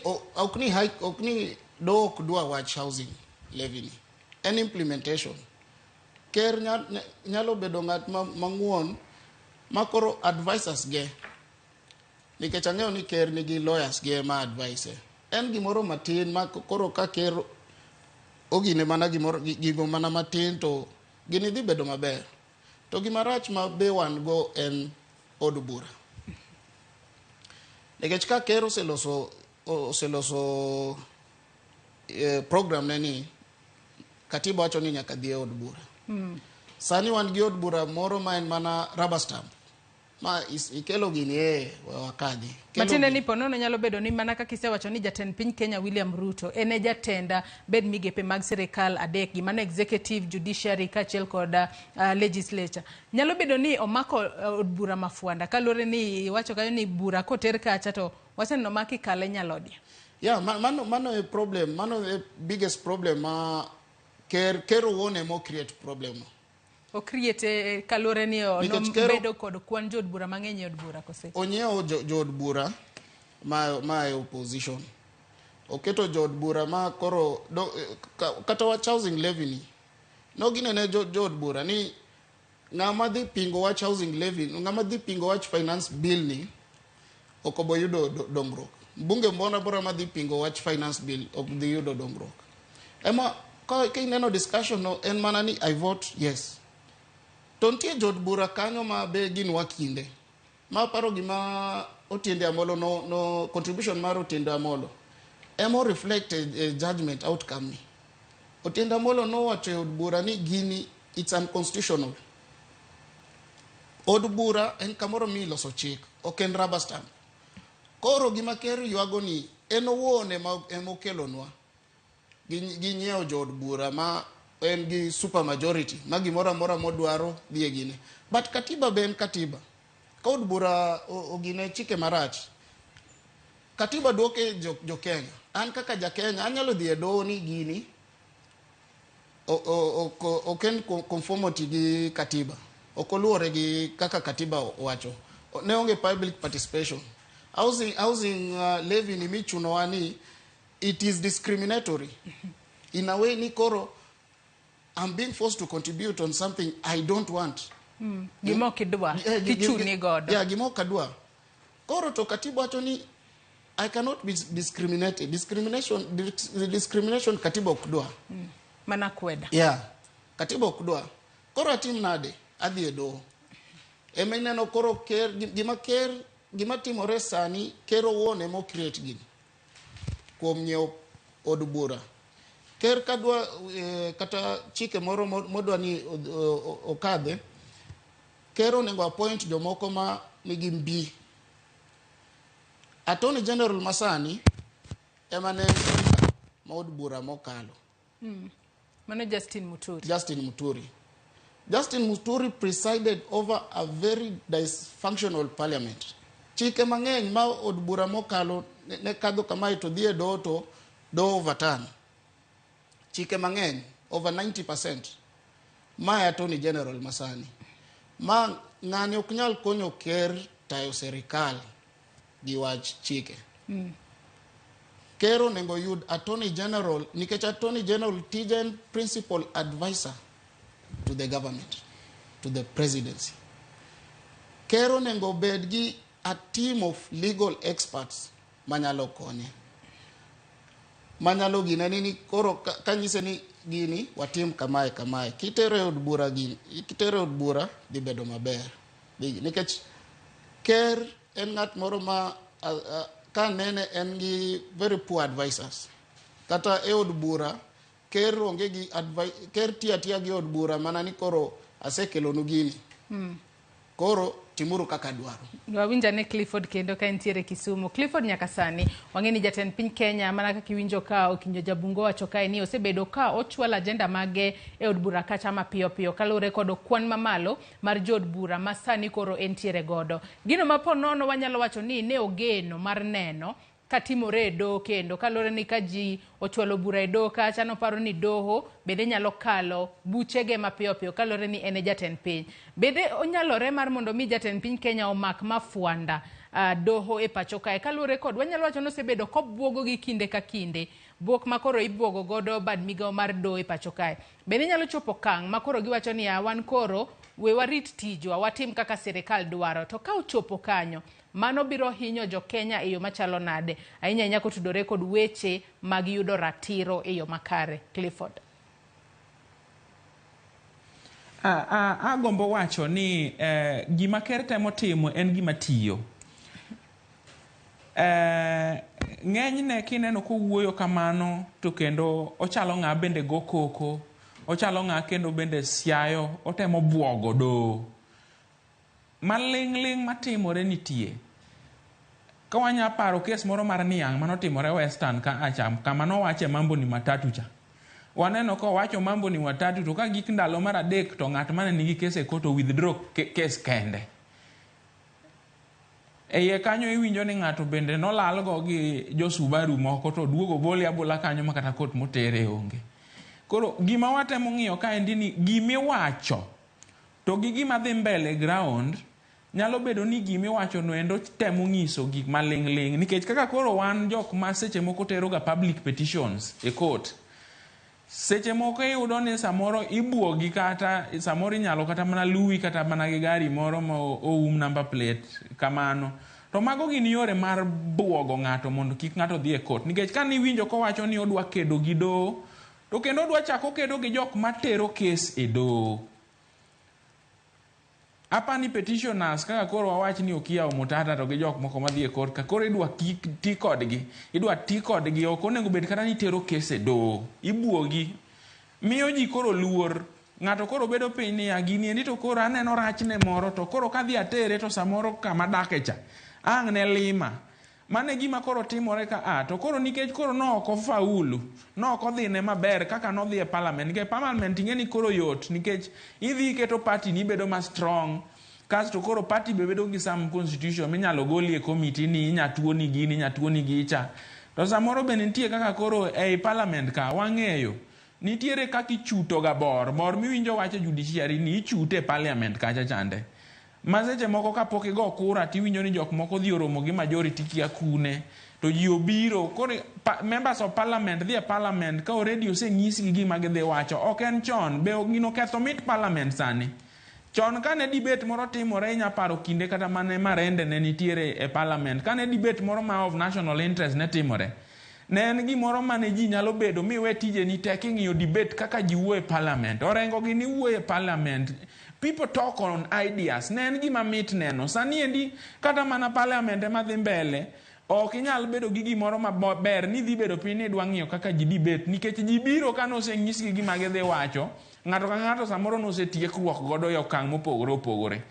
Speaker 2: do ok dwa wach housing levy ni, en implementation. Ker nyalo bedo ng'at mang'uon ma koro advisors ge nikech ang'eyo ni ker nigi lawyers ge ma advise. En gimoro matin ma koro ka ker ogine mana gimoro gigo mana matin to gini dhi bedo maber. To gima rach ma be wan go en od bura. Nikech ka ker oseloso program ne ni katiba wacho ni nyaka dhi e od bura. Sani wan gi od bura moro ma en mana rubber stamp. Ma ikelo gini e wakadhi. Kelo
Speaker 1: Matiende
Speaker 2: gini.
Speaker 1: ni ponono nyalo bedo ni mana kaka isewacho ni jatend piny Kenya William Ruto en e jatend bed migepe mag sirikal adek gi mano executive, judiciary kaachiel kod legislature. Nyalo bedo ni omako od bura mafuanda kaluwore ni iwacho kanyo ni bura koter kacha to waseneno ma kikale nyalodia.
Speaker 2: Yeah, mano e problem, mano e biggest problem ma ker owuon ema create problem no.
Speaker 1: Ocreate kaluwore ni
Speaker 2: Nikech ker
Speaker 1: nobedo kod kwan jood bura mang'eny e od bura kose.
Speaker 2: Onyiewo jood bura ma e opposition. Oketo jood bura ma koro kata wach housing levy ni. Noginene jood bura ni ng'ama dhi pingo wach housing levy, ng'ama dhi pingo wach finance bill ni ok obo yudo dongruok. Mbunge moro amora madhi pingo wach finance bill ok dhi yudo dongruok. Ema ka ineno discussion no en mana ni I vote yes. To nitie jood bura kanyo ma be gin wakinde. Ma paro gima Otiende Amolo no contribution mar Otiende Amolo ema reflect e judgment outcome ni. Otiende Amolo nowacho e od bura ni gini it's unconstitutional. Od bura en kamoro miloso chik, ok en rubber stamp. Koro gima ker ywago ni en owuon ema okelonwa. Ginyiewo jood bura ma en gi super majority ma gimoro amora modwaro dhi e gine. But katiba be en katiba. Ka od bura ogine chike marach, katiba duoke jo Kenya. An kaka ja Kenya anyalo dhi e doho ni gini ok en conformity gi katiba. Ok oluwore gi kaka katiba wacho. Ne onge public participation. Housing levy ni michunowa ni it is discriminatory. In a way ni koro I'm being forced to contribute on something I don't want.
Speaker 1: Gima ok idwa, tichuni godo.
Speaker 2: Yeah, gima ok adwa. Koro to katiba wacho ni I cannot be discriminated. Discrimination katiba ok dwa.
Speaker 1: Mana kweda.
Speaker 2: Yeah, katiba ok dwa. Koro atim nade? Adhi e doho. Ema ineno koro ker, gima ker, gima timore sani, ker owuon ema o create gini. Kuom nyiewo od bura. Ker kadwa kata chike moro modwa ni okadhe, ker onego appoint jomoko ma nigi mbi. Attorney General masani ema ne speaker ma od bura mokalo.
Speaker 1: Mano Justin Muturi.
Speaker 2: Justin Muturi. Justin Muturi presided over a very dysfunctional parliament. Chike mang'eny ma od bura mokalo ne kadho kamae to dhi e doho to doho overturn. Chike mang'eny, over 90%. Ma e Attorney General masani. Ma ng'ani ok nyal konyo ker tayo serikal gi wach chike. Ker onego yud Attorney General nikech Attorney General tije en principal advisor to the government, to the presidency. Ker onego bed gi a team of legal experts manyalo konye. Manyalo gine ni koro kanyise ni gini watim kamae kamae. Kitero e od bura gini, kitero e od bura dhi bedo maber. Nikech ker en ng'at moro ma ka nene en gi very poor advisors. Kata e od bura ker onge gi ker tiyo atiya gi od bura mana ni koro asekelonu gini. Koro timuru kaka dwaro.
Speaker 1: Wawinja ne Clifford kendo ka entiere Kisumu. Clifford, nyaka sani wang'e ni jatend piny Kenya mana kaka iwinjo ka Okinjo Jabungo wacho kae ni osebedo ka ochwalo agenda mage e od bura kacha mapiyo piyo kaluwore kod kwan mamalo mar jood bura ma sani koro entiere godo. Gino ma po nono wanyalo wacho ni ne ogeno mar neno katimore e doho kendo kaluwore ni ka ji ochwalo bura e doho kacha noparo ni doho bende nyalo kalo buchege mapiyo piyo kaluwore ni en e jatend piny. Bende onyalore mar mondo mi jatend piny Kenya omak mafuanda doho e pacho kae kaluwore kod wanyalo wacho ni osebedo kobuogo gi kinde ka kinde buok ma koro ibuogo godo bad migawo mar doho e pacho kae. Bende nyalo chopo okang' ma koro giwacho ni wan koro we warit tijwa watim kaka sirikal dwaro to ka ochopo kanyo mano biro hinyo jo Kenya e yo machalo nade ahinya ahinya kotudore kod weche mag yudo ratiro e yo makare. Clifford.
Speaker 3: Agombo wacho ni gima ker temo timo en gima tiyo. Ng'enyne kineno kowuoyo kamano to kendo ochalo ng'a bende go koko, ochalo ng'a kendo bende siayo, otemo buogo doho. Maling'ling' matimore nitie. Ka wanya paro kes moro mar niang' manotimore Western ka acham kama nowache mambo ni matatu cha. Waneno ka owacho mambo ni watatu to ka gik ndalo mar adek to ng'at mane nigi kes e court o withdraw kes kende. E iye kanyo iwinjo ni ng'ato bende nolalgo gi jo Subaru moko to oduogo obole abola kanyo ma kata court motere onge. Koro gima watemo ng'iyo kaendi ni gimiwacho to gi gima dhi mbele ground nyalo bedo ni gimiwacho no endo temo nyiso gik maling'ling' nikech kaka koro wan jok ma seche moko tero ga public petitions e court seche moko iyudo ni samoro ibuogi kata samoro inyalo kata mana luwi kata mana gi gari moro ma oum number plate kamano to mago gin yore mar buogo ng'ato mondo kik ng'ato dhi e court nikech ka niwinjo kowacho ni odwa kedo gi doho to kendo odwa chako kedo gi jok matero kes e doho. Apani petitioners kaka koro wawach ni Okiya Omtatah to gi jok moko madhi e court ka koro idwa ti kodgi idwa ti kodgi ok onego bed kata ni itero kes e doho ibuogi miyo ji koro luor ng'ato koro bedo piny niya gini endi to koro aneno rachne moro to koro kadhi atere to samoro kama adake cha ang' ne lima. Mano e gima koro timore ka a to koro nikech koro no ok ofaulu no ok odhine maber kaka nodhi e parliament nikech parliament ing'e ni koro yot nikech idhi iketo party ni bedo ma strong kasto koro party be bedo gi some constitution minyalo goli e committee ni inya tuoni gini inya tuoni gicha to samoro be nitie kaka koro ei parliament ka wang'eyo nitiere kaka ichuto ga bor bor miwinjo wacho judiciary ni ichute e parliament kacha chande ma seche moko kapok igo kura tiwinjo ni jok moko odhi oromo gi majority kia kune to ji obiro koro members of parliament dhi e parliament ka already osenyisgi gima gidhi wacho ok en chon be gino ketho mit parliament sani chon kane debate moro timore inya paro kinde kata mane Marende ne nitiere e parliament kane debate moro ma of national interest ne timore ne en gimoro mane ji nyalo bedo miwe tijeni te king'iyo debate kaka ji wuoyo e parliament Orengo gini wuoyo e parliament people talk on ideas ne en gima mit neno sani endi kata mana parliament ema dhi mbele ok inyal bedo gi gimoro maber ni dhi bedo piny ni idwa ng'iyo kaka ji debate nikech ji biro ka nosenyisgi gima gidhi wacho ng'ato ka ng'ato samoro nosetiekruok godo e okang' mopogore opogore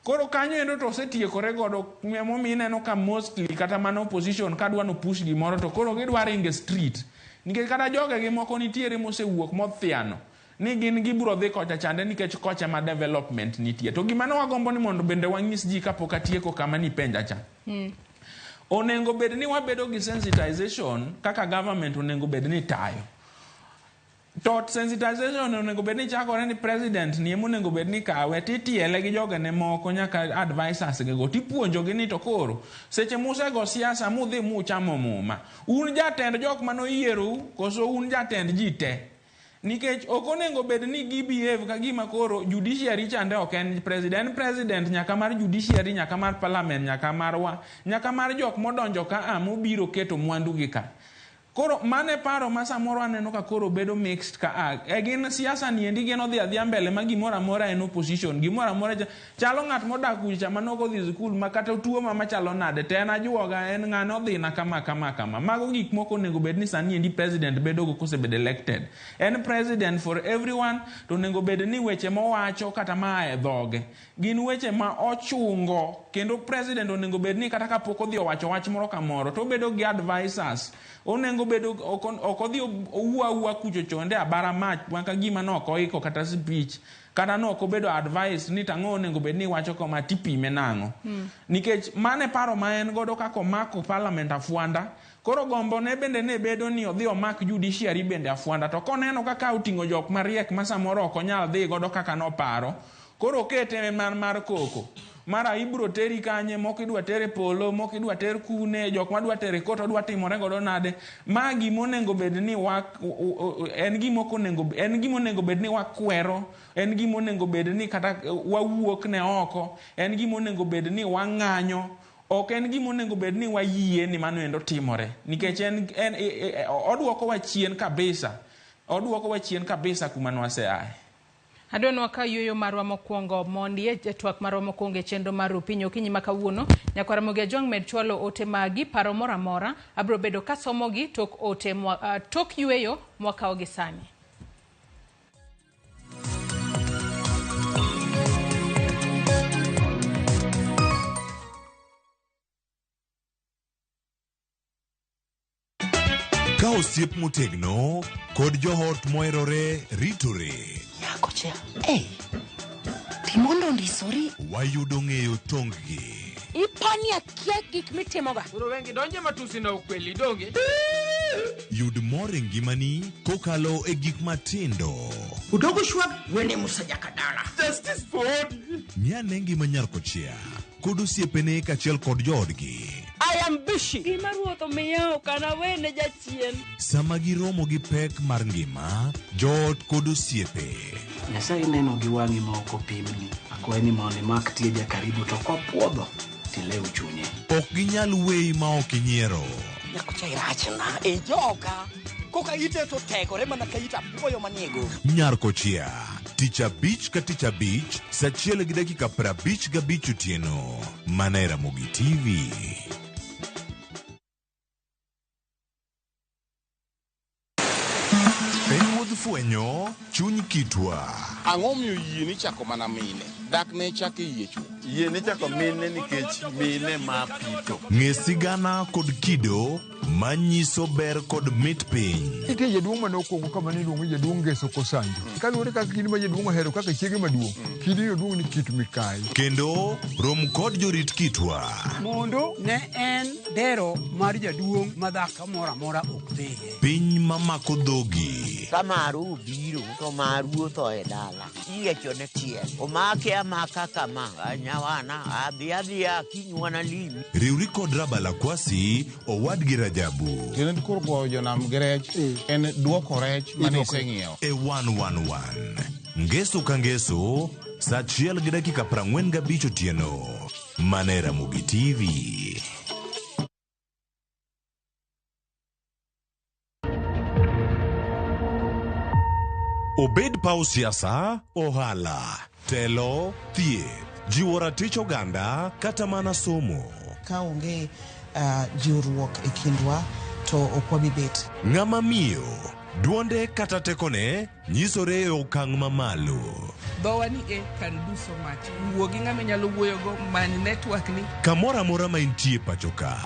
Speaker 3: koro kanyo endo to osetiekore godo emomiyo ineno ka mostly kata mana opposition ka dwa no push gimoro to koro gidwa ringo e street nikech kata jogegi moko nitiere mosewuok mothiano ni gin gibiro dhi kocha chande nikech kocha ma development nitie to gima ne wagombo ni mondo bende wanyis ji kapok atieko kama nipenja cha onego bed ni wabedo gi sensitization kaka government onego bed ni tayo to sensitization onego bed ni chakore ni president ni ema onego bed ni kawe titiele gi jogene moko nyaka advisors gi go tipuonjogi ni to koro seche musego siasa mudhi muchamo muma un jatend jok manoyierou koso un jatend ji te nikech ok onego bed ni gi behave ka gima koro judiciary chande ok en president en president nyaka mar judiciary nyaka mar parliament nyaka marwa nyaka mar jok modonjo ka a mobiro keto mwandu gi ka koro mano e paro ma samoro aneno ka koro bedo mixed ka a e gin siasa ni endi gin odhi adhiya mbele ma gimoro amora en opposition gimoro amora chalo ng'at modak kucha ma nok odhi skul ma kata tuo ma machalo nade to en ajuoga en ng'ane odhina kama kama kama mago gik moko onego bed ni sani endi president bedo go kosebedo elected en president for everyone to onego bed ni weche mowacho kata maa e dhoge gin weche ma ochungo kendo president onego bed ni kata kapok odhi owacho wach moro kamoro to obedo gi advisors onego bedo ok odhi owuo awuoa kucho chonde abara mach maka gima nok oiko kata speech kata nok obedo advice ni tang'o onego bed ni iwacho kama tipime nang'o nikech mano e paro ma en godo kaka omako parliament afwanda koro gombo ne bende ne bedo ni odhi omak judiciary bende afwanda to koneno kaka oting'o jok mariek ma samoro ok onyal dhi godo kaka noparo koro okete mar koko mara ibro teri kanye moko idwa ter e polo moko idwa ter kune jok madwa tere court odwa timore godo nade ma gima onego bed ni wa en gima ok onego en gima onego bed ni wakwero en gima onego bed ni kata wawuok ne oko en gima onego bed ni wang'anyo ok en gima onego bed ni wayie ni mano endo timore nikech en odwokowa chien kabisa odwokowa chien kabisa kuma nwaseaye.
Speaker 1: Adwa ka yueyo marwa mokwongo mondi e twak marwa mokwongo e chenro mar Rupiny okinyi ma kawuono. Nyakwar Ramogi Ajwang' med chwalo ote magi, paro moro amora. Abiro bedo kasomogi tok ote tok yueyo mwakawo gi sani.
Speaker 6: Ka osiep motegno kod joot moherore ritore.
Speaker 7: Nyakocha, ei, timondo ondisori.
Speaker 6: Wayudo ng'eyo tong-gi.
Speaker 7: Ipani akia gik mitimoga.
Speaker 8: Koro wengi donje matusi na ukweli donge.
Speaker 6: Yud mor e ngimani kokalo e gik matindo.
Speaker 9: Udogo shwag wene Musa Jakadala.
Speaker 8: Justice for Odi.
Speaker 6: Ng'i ane ngima nyar kochia kod osiepene kaachiel kod joodgi.
Speaker 9: I am busy.
Speaker 10: Gima ruoth omiya ok anawene jachien.
Speaker 6: Sama giromo gi pek mar ngima, joot kod osiepe.
Speaker 11: Nyasaye neno gi wang'i ma ok opimni. Akwayi ni mondo imak tieja karibu to kopuodho tilew chunye.
Speaker 6: Ok ginyal weyi ma ok inyiero.
Speaker 9: Nyakocha irachna e joka. Koka ite to tegore mana ka it apuoyo manie go.
Speaker 6: Nyar kochia, tich abich ka tich abich, saa achiel gi dakika 55 otieno. Mana e Ramogi TV. En wuodh fwenyo chuny kitwa.
Speaker 12: Ang'o miyo yie ni chako mana mine? Dak ne chak e yie chuth.
Speaker 13: Yie ni chako mine nikech mine ma pito.
Speaker 6: Ng'e sigana kod kido manyiso ber kod mit piny.
Speaker 14: Nitie jaduong' mane okwongo kama ne iluongo ni jaduong' Ngeso Kosanjo. Kaluwore kaka kidi ma jaduong' ohero kaka chiege maduong', kidino duong' ni Kit Mikayi.
Speaker 6: Kendo rom kod jorit kitwa.
Speaker 15: Mondo ne en dero mar jaduong' ma dhako moro amora ok dhiye.
Speaker 6: Piny mamako dhogi.
Speaker 16: Ka maru obiro to maru otho e dala. Iyiecho ne tiel. Omake amaka kama. Nyawana adhi adhiya kiny wanalimi.
Speaker 6: Riwri kod Rabala Kwasi owadgi Rajabu.
Speaker 12: Tiende koro goyo jonam gi rech en duoko rech mane iseng'iewo.
Speaker 6: E 111. Ngeso ka ngeso, saa achiel gi dakika 45 otieno. Mana e Ramogi TV. Obed paw siasa, ohala, telo, thieth, jiwo ratich oganda kata mana somo.
Speaker 17: Ka onge jiwruok e kindwa to ok wabi bet.
Speaker 6: Ng'ama miyo, duonde kata tekone nyisore e okang' mamalo.
Speaker 8: Dhowa ni e can do so much. Wuo gi ng'ama inyalo wuoyogo, many network ni.
Speaker 6: Kamoro amora ma intie pacho ka,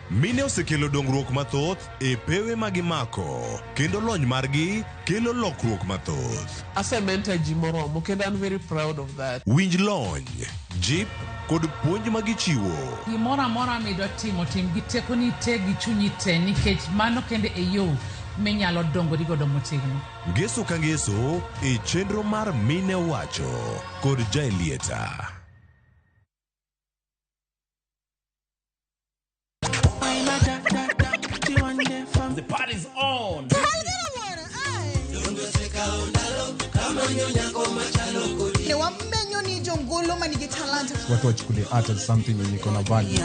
Speaker 6: mine osekelo dongruok mathoth e pewe ma gimako kendo lony margi kelo lokruok mathoth.
Speaker 8: Asementor ji moromo kendo I'm very proud of that.
Speaker 6: Winj lony, jip kod puonj ma gichiwo.
Speaker 1: Gimoro amora midwa timo, tim gi tekoni te gi chunyi te nikech mano kende e yo minyalo dongori godo motegno.
Speaker 6: Ngeso ka ngeso e chenro mar Mine Wacho kod Jaelieta.
Speaker 18: The party's on.
Speaker 17: Ne wamenyo ni jongolo manigi talanta.
Speaker 14: Watu wachukulie art as something yenye iko na value.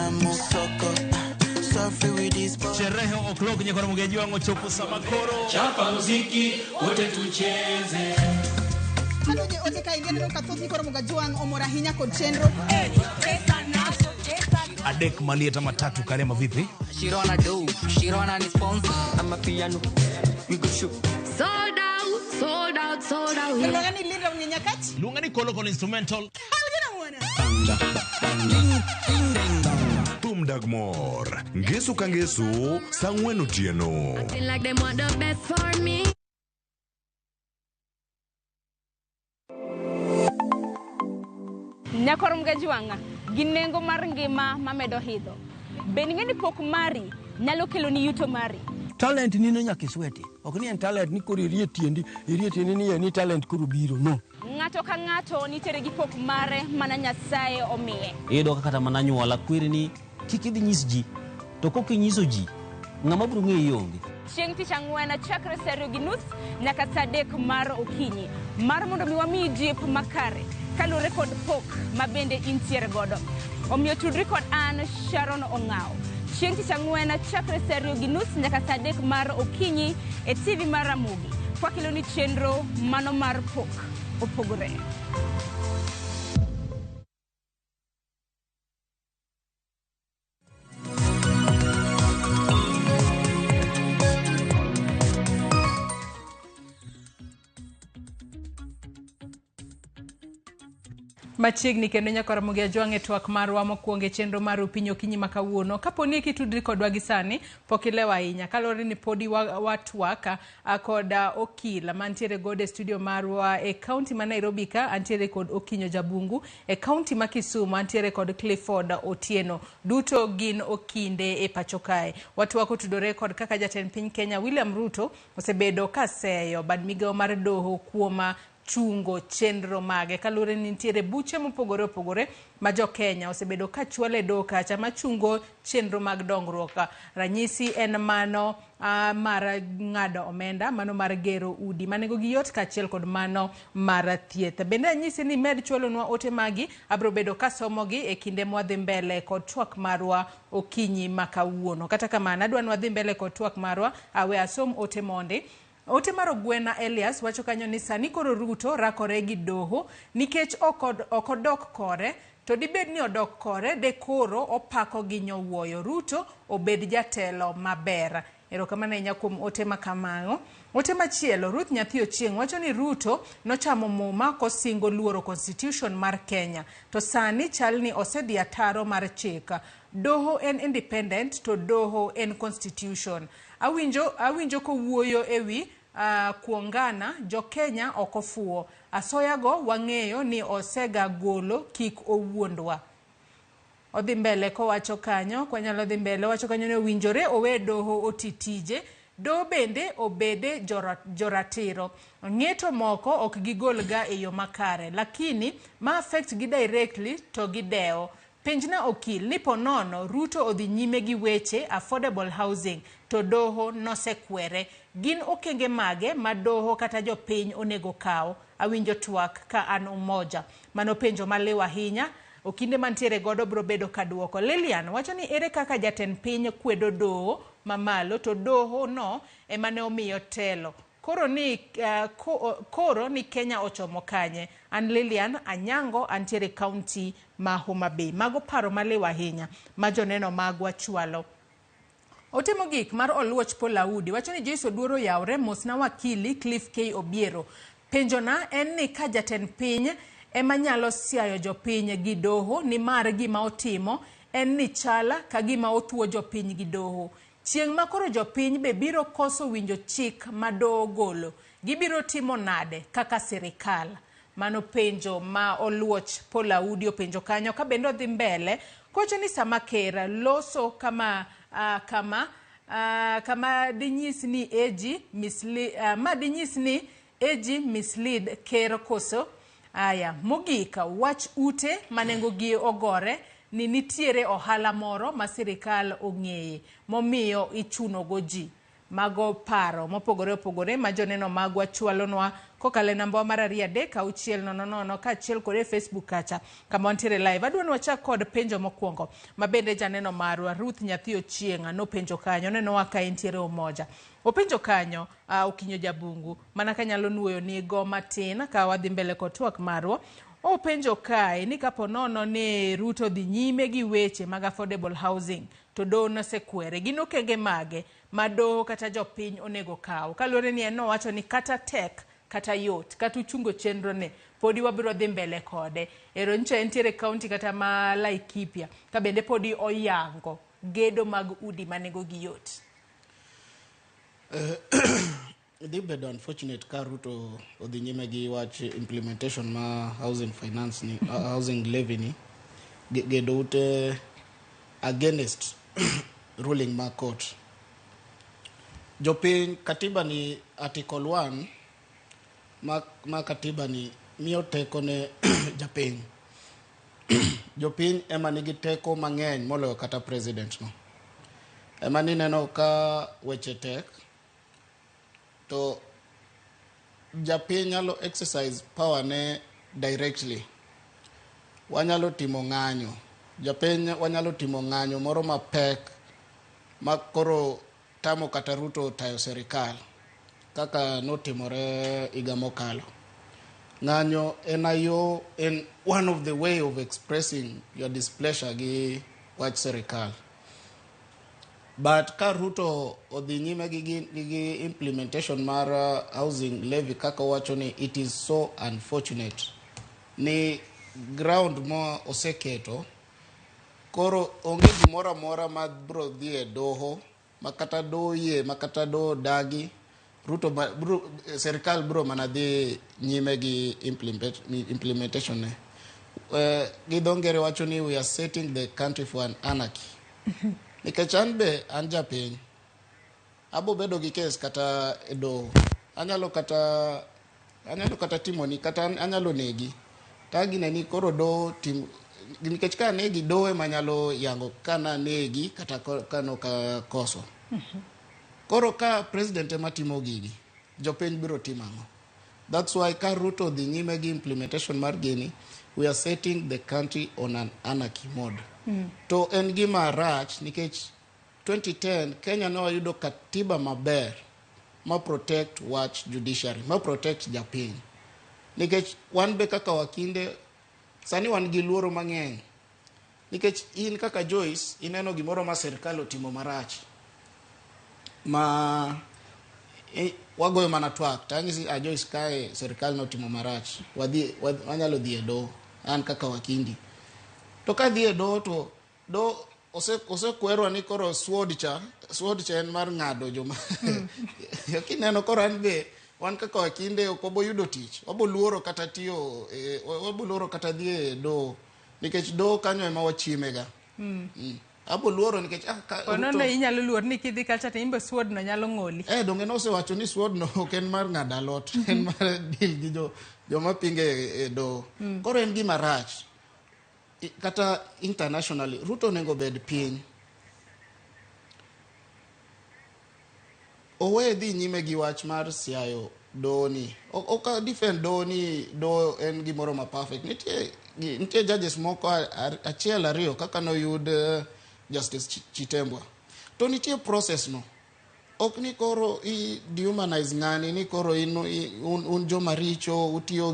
Speaker 18: Sherehe o'clock nyakora mugeji wangu chopo sama koro.
Speaker 19: Chapa muziki wote tucheze.
Speaker 17: Mano je ote ka ineno ka thoth nyikoro Mugajwang' omor ahinya kod chenro.
Speaker 18: Adek malieta matatu karema vipi?
Speaker 20: Shirona do, Shirona ni sponsor. I'm a piano. We go shoot.
Speaker 21: Sold out, sold out, sold out.
Speaker 17: Luonga ni Linda Mnyenyakach.
Speaker 18: Luonga ni Kolo Kolo instrumental.
Speaker 6: Thum dag mor. Ngeso ka ngeso, saa ang'wen otieno.
Speaker 21: Acting like them want the best for me.
Speaker 22: Nyakor Mugajwang' gi nengo mar ngima mamedo idho. Be ing'e ni pok mari nyalo kelo ni yuto mari?
Speaker 23: Talent nino nyaka isweti. Ok ni en talent ni koro irie tiendi, irie tiendi ni en ni talent koro biro, no.
Speaker 22: Ng'ato ka ng'ato nitiere gi pok mare mana Nyasaye omiye.
Speaker 24: Iyudo ka kata mana anyuola kweri ni kik idhi nyis ji, to kok inyiso ji, ng'ama biro ng'eyi onge.
Speaker 22: Chieng' tich ang'wen chakre saa 2:30 nyaka saa 3 mar okinyi mar mondo mi wamiyi jip makare kaluwore kod pok ma bende intiere godo. Omiyo tudri kod an Sharon Ong'aw. Chieng' tich ang'wen chakre saa 2:30 nyaka saa 3 mar okinyi e TV mar Ramogi. Kwakelo ni chenro mano mar pok opogore.
Speaker 1: Machiegni kendo nyaka Ramogi Ajwang' e twak marwa mokwongo e chenro mar Upinyi Okinyi ma kawuono. Kapo ni kitudri kodwa gi sani, pok ilewo ahinya. Kaluwore ni podi watwak kod okil mantiere godo e studio marwa e kaunti ma Nairobi ka, antiere kod Okinyo Jabungu, e kaunti ma Kisumu antiere kod Clifford Otieno. Duto gin okinde e pacho kae. Watwak otudore kod kaka jatend piny Kenya William Ruto osebedo ka seyo bad migawo mar doho kuom chungo chenro mage kaluwore ni nitiere buche mopogore opogore ma jo Kenya osebedo ka chwalo e doho kacha machungo chenro mag dongruok. Ranyisi en mano mar ng'ado omenda, mano mar gero udi ma nengogi yot kaachiel kod mano mar thieth. Bende anyisi ni med chwalonwa ote magi, abiro bedo kasomogi e kinde mwadhi mbele kod twak marwa okinyi ma kawuono. Kata kamano, adwa ni wadhi mbele kod twak marwa, awe asom ote mondi. Ote mar Ogwena Elias wacho kanyo ni sani koro Ruto rakore gi doho nikech ok odok kore, to dibed ni odok kore de koro opako gi nyowuoyo. Ruto obed jatelo maber. Erokamano ahinya kuom ote ma kamano. Ote machielo, Ruth Nyathi Ochieng' wacho ni Ruto nochamo muma kosingo luoro constitution mar Kenya, to sani chal ni osedhi ataro mar chik. Doho en independent to doho en constitution. Awinjo kowuoyo ewi kuongana, jo Kenya ok ofuwo. Asoyago wang'eyo ni osega golo kik owuondwa. Odhi mbele kowacho kanyo, kwanyalo dhi mbele, owacho kanyo ni owinjore owe doho oti tije. Doho bende obede joratiro. Ng'eto moko ok gigol ga e yo makare, lakini ma affect gi directly to gidewo. Penjna okil ni po nono Ruto odhi nyime gi weche affordable housing to doho nosekwere. Gin okenge mage ma doho kata jopiny onego kaw? Awinjo twak ka an Umoja. Mano penjo maliw ahinya. Okinde mantiere godo biro bedo ka duoko. Lilian wacho ni ere kaka jatend piny kwedo doho mamalo to doho no ema ne omiyo telo. Koro ni Kenya ochomo kanye? An Lilian Anyango antiere kaunti ma Homa Bay. Mago paro maliw ahinya ma joneno magwa chwalo. Ote mogik mar Oluoch Paul Audi wacho ni Joyce Oduor oyawre mosna wakili Cliff K Obiero. Penjona en ni ka jatend piny ema nyalo siayo jopiny gi doho nimar gima otimo en ni chala ka gima othuo jopiny gi doho. Chieng' ma koro jopiny be biro koso winjo chik ma doho golo, gibiro timo nade kaka sirikal? Mano penjo ma Oluoch Paul Audi openjo kanyo ka bende odhi mbele kowacho ni sama ker loso kama dinyis ni AG mislead ker koso. Aya, mogik wach ute manengogi ogore ni nitiere ohala moro ma sirikal ong'eye momiyo ichunogo ji. Mago paro mopogore opogore ma joneno magwa chwalonwa kokalo e namba mar 2 3 6 0 0 kaachiel kod e Facebook kacha kama wantiere live. Adwa ni wachak kod penjo mokwongo ma bende janeno marwa Ruth Nyathi Ochieng' nopenjo kanyo, nenowa ka entiere Umoja. Openjo kanyo Okinyo Jabungu mana kanyalo nuoyo ni go matin ka wadhi mbele kod twak marwa. Openjo kae ni kapo nono ni Ruto dhi nyime gi weche mag affordable housing to doho nosekwere, gin okenge mage ma doho kata jopiny onego kaw? Kaluwore ni en nowacho ni kata tek kata yot kata uchungo chenro ne podi wabiro dhi mbele kode. Ero ncha entiere kaunti kata ma Laikipia ka bende podi oyango gedo mag udi manengogi yot.
Speaker 12: Dhi bedo unfortunate ka Ruto odhi nyime gi wach implementation ma housing finance ni, housing levy ni, gedo ute against ruling ma court. Jopiny katiba ni article 1 ma katiba ni miyo teko ne japiny. Jopiny ema nigi teko mang'eny moloyo kata president no. Ema nineno ka weche tek to japiny nyalo exercise power ne directly. Wanyalo timo ng'anyo. Japiny wanyalo timo ng'anyo moro mapek ma koro tamo kata Ruto tayo serikal kaka notimore higa mokalo. Ng'anyo en ayo en one of the way of expressing your displeasure gi wach serikal. But ka Ruto odhi nyime gi implementation mar housing levy kaka owacho ni it is so unfortunate ni ground ma oseketo koro onge gimoro amora ma bro dhi e doho ma kata doho yie ma kata doho dagi Ruto ba, bro, serikal bro mana dhi nyime gi implementation ne. Gi dho ngere wacho ni we are setting the country for an anarchy. Nikech an be an japiny abo bedo gi kes kata e doho anyalo kata timoni kata anyalo negi to agineni koro doho tim nikech ka negi doho ema nyalo yango ka na negi kata ka nokakoso. Koro ka president ema timo gigi, jopiny biro timo ang'o? That's why ka Ruto dhi nyime gi implementation mar gini, we are setting the country on an anarchy mode. To en gima rach nikech 2010 Kenya ne wayudo katiba maber ma protect wach judiciary, ma protect japiny. Nikech wan be kaka wakinde, sani wan gi luoro mang'eny. Nikech in kaka Joyce, ineno gimoro ma serikal otimo marach. Ma wagoyo mana twak, to anyisi a Joyce kae serikal notimo marach. Wanyalo dhi e doho, an kaka wakindi. To ka dhi e doho to doho osekwerwa ni koro sword cha en mar ng'ado joma. Kineno koro an be wan kaka wakinde ok wabo yudo tich. Wabo luoro kata tiyo, wabo luoro kata dhi e doho. Nikech doho kanyo ema wachiemega. Abo luoro nikech
Speaker 1: Onono inyalo luor ni kidhi kacha to imbe sword no nyalo ng'oli.
Speaker 12: Donge nosewacho ni sword no ok en mar ng'ado alot, en mar deal gi joma pinge e doho. Koro en gima rach. Kata internationally, Ruto onego bed piny. Owe dhi nyime gi wach mar siayo doho ni. Ok defend doho ni doho en gimoro ma perfect. Nitie judges moko achiel ariyo kaka noyud Justice Chitembwa. To nitie process no. Ok ni koro i dehumanize ng'ani ni koro un joma richo utiyo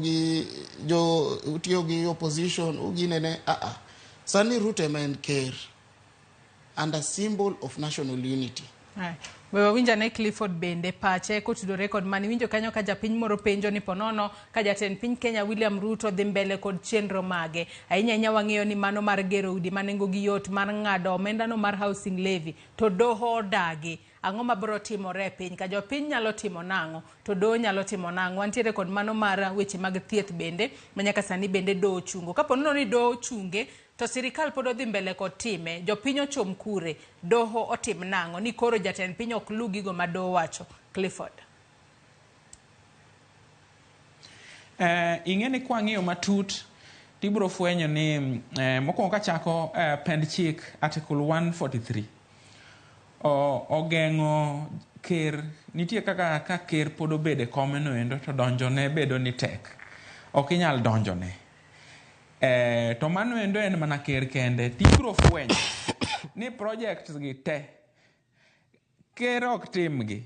Speaker 12: gi opposition uginene a. Sani Ruto ema en ker under symbol of national unity.
Speaker 1: We wawinja ne Clifford bende pache kotudore kod mani winjo kanyo ka japiny moro penjo ni ponono ka jatend piny Kenya William Ruto dhi mbele kod chenro mage. Ahinya ahinya wang'eyo ni mano mar gero udi ma nengo gi yot mar ng'ado omenda no mar housing levy to doho odagi. Ang'o mabiro timore e piny ka jopiny nyalo timo nang'o to doho nyalo timo nang'o? Wantiere kod mano mar weche mag thieth bende ma nyaka sani bende doho chungo. Kapo nono ni doho chunge to sirikal pod odhi mbele kod time, jopiny ochom kure, doho otim nang'o ni koro jatend piny ok lu gigo ma doho wacho? Clifford.
Speaker 2: Ing'e ni kwang'iyo matut tibiro fwenyo ni mokwongo kachako pend chik article 143 ogeng'o ker. Nitie kaka ka ker pod obedo e kome no endo to donjone bedo ni tek, ok inyal donjone. To mano endo en mana ker kende. Tibiro fwenyo ni projects gi te ker ok timgi.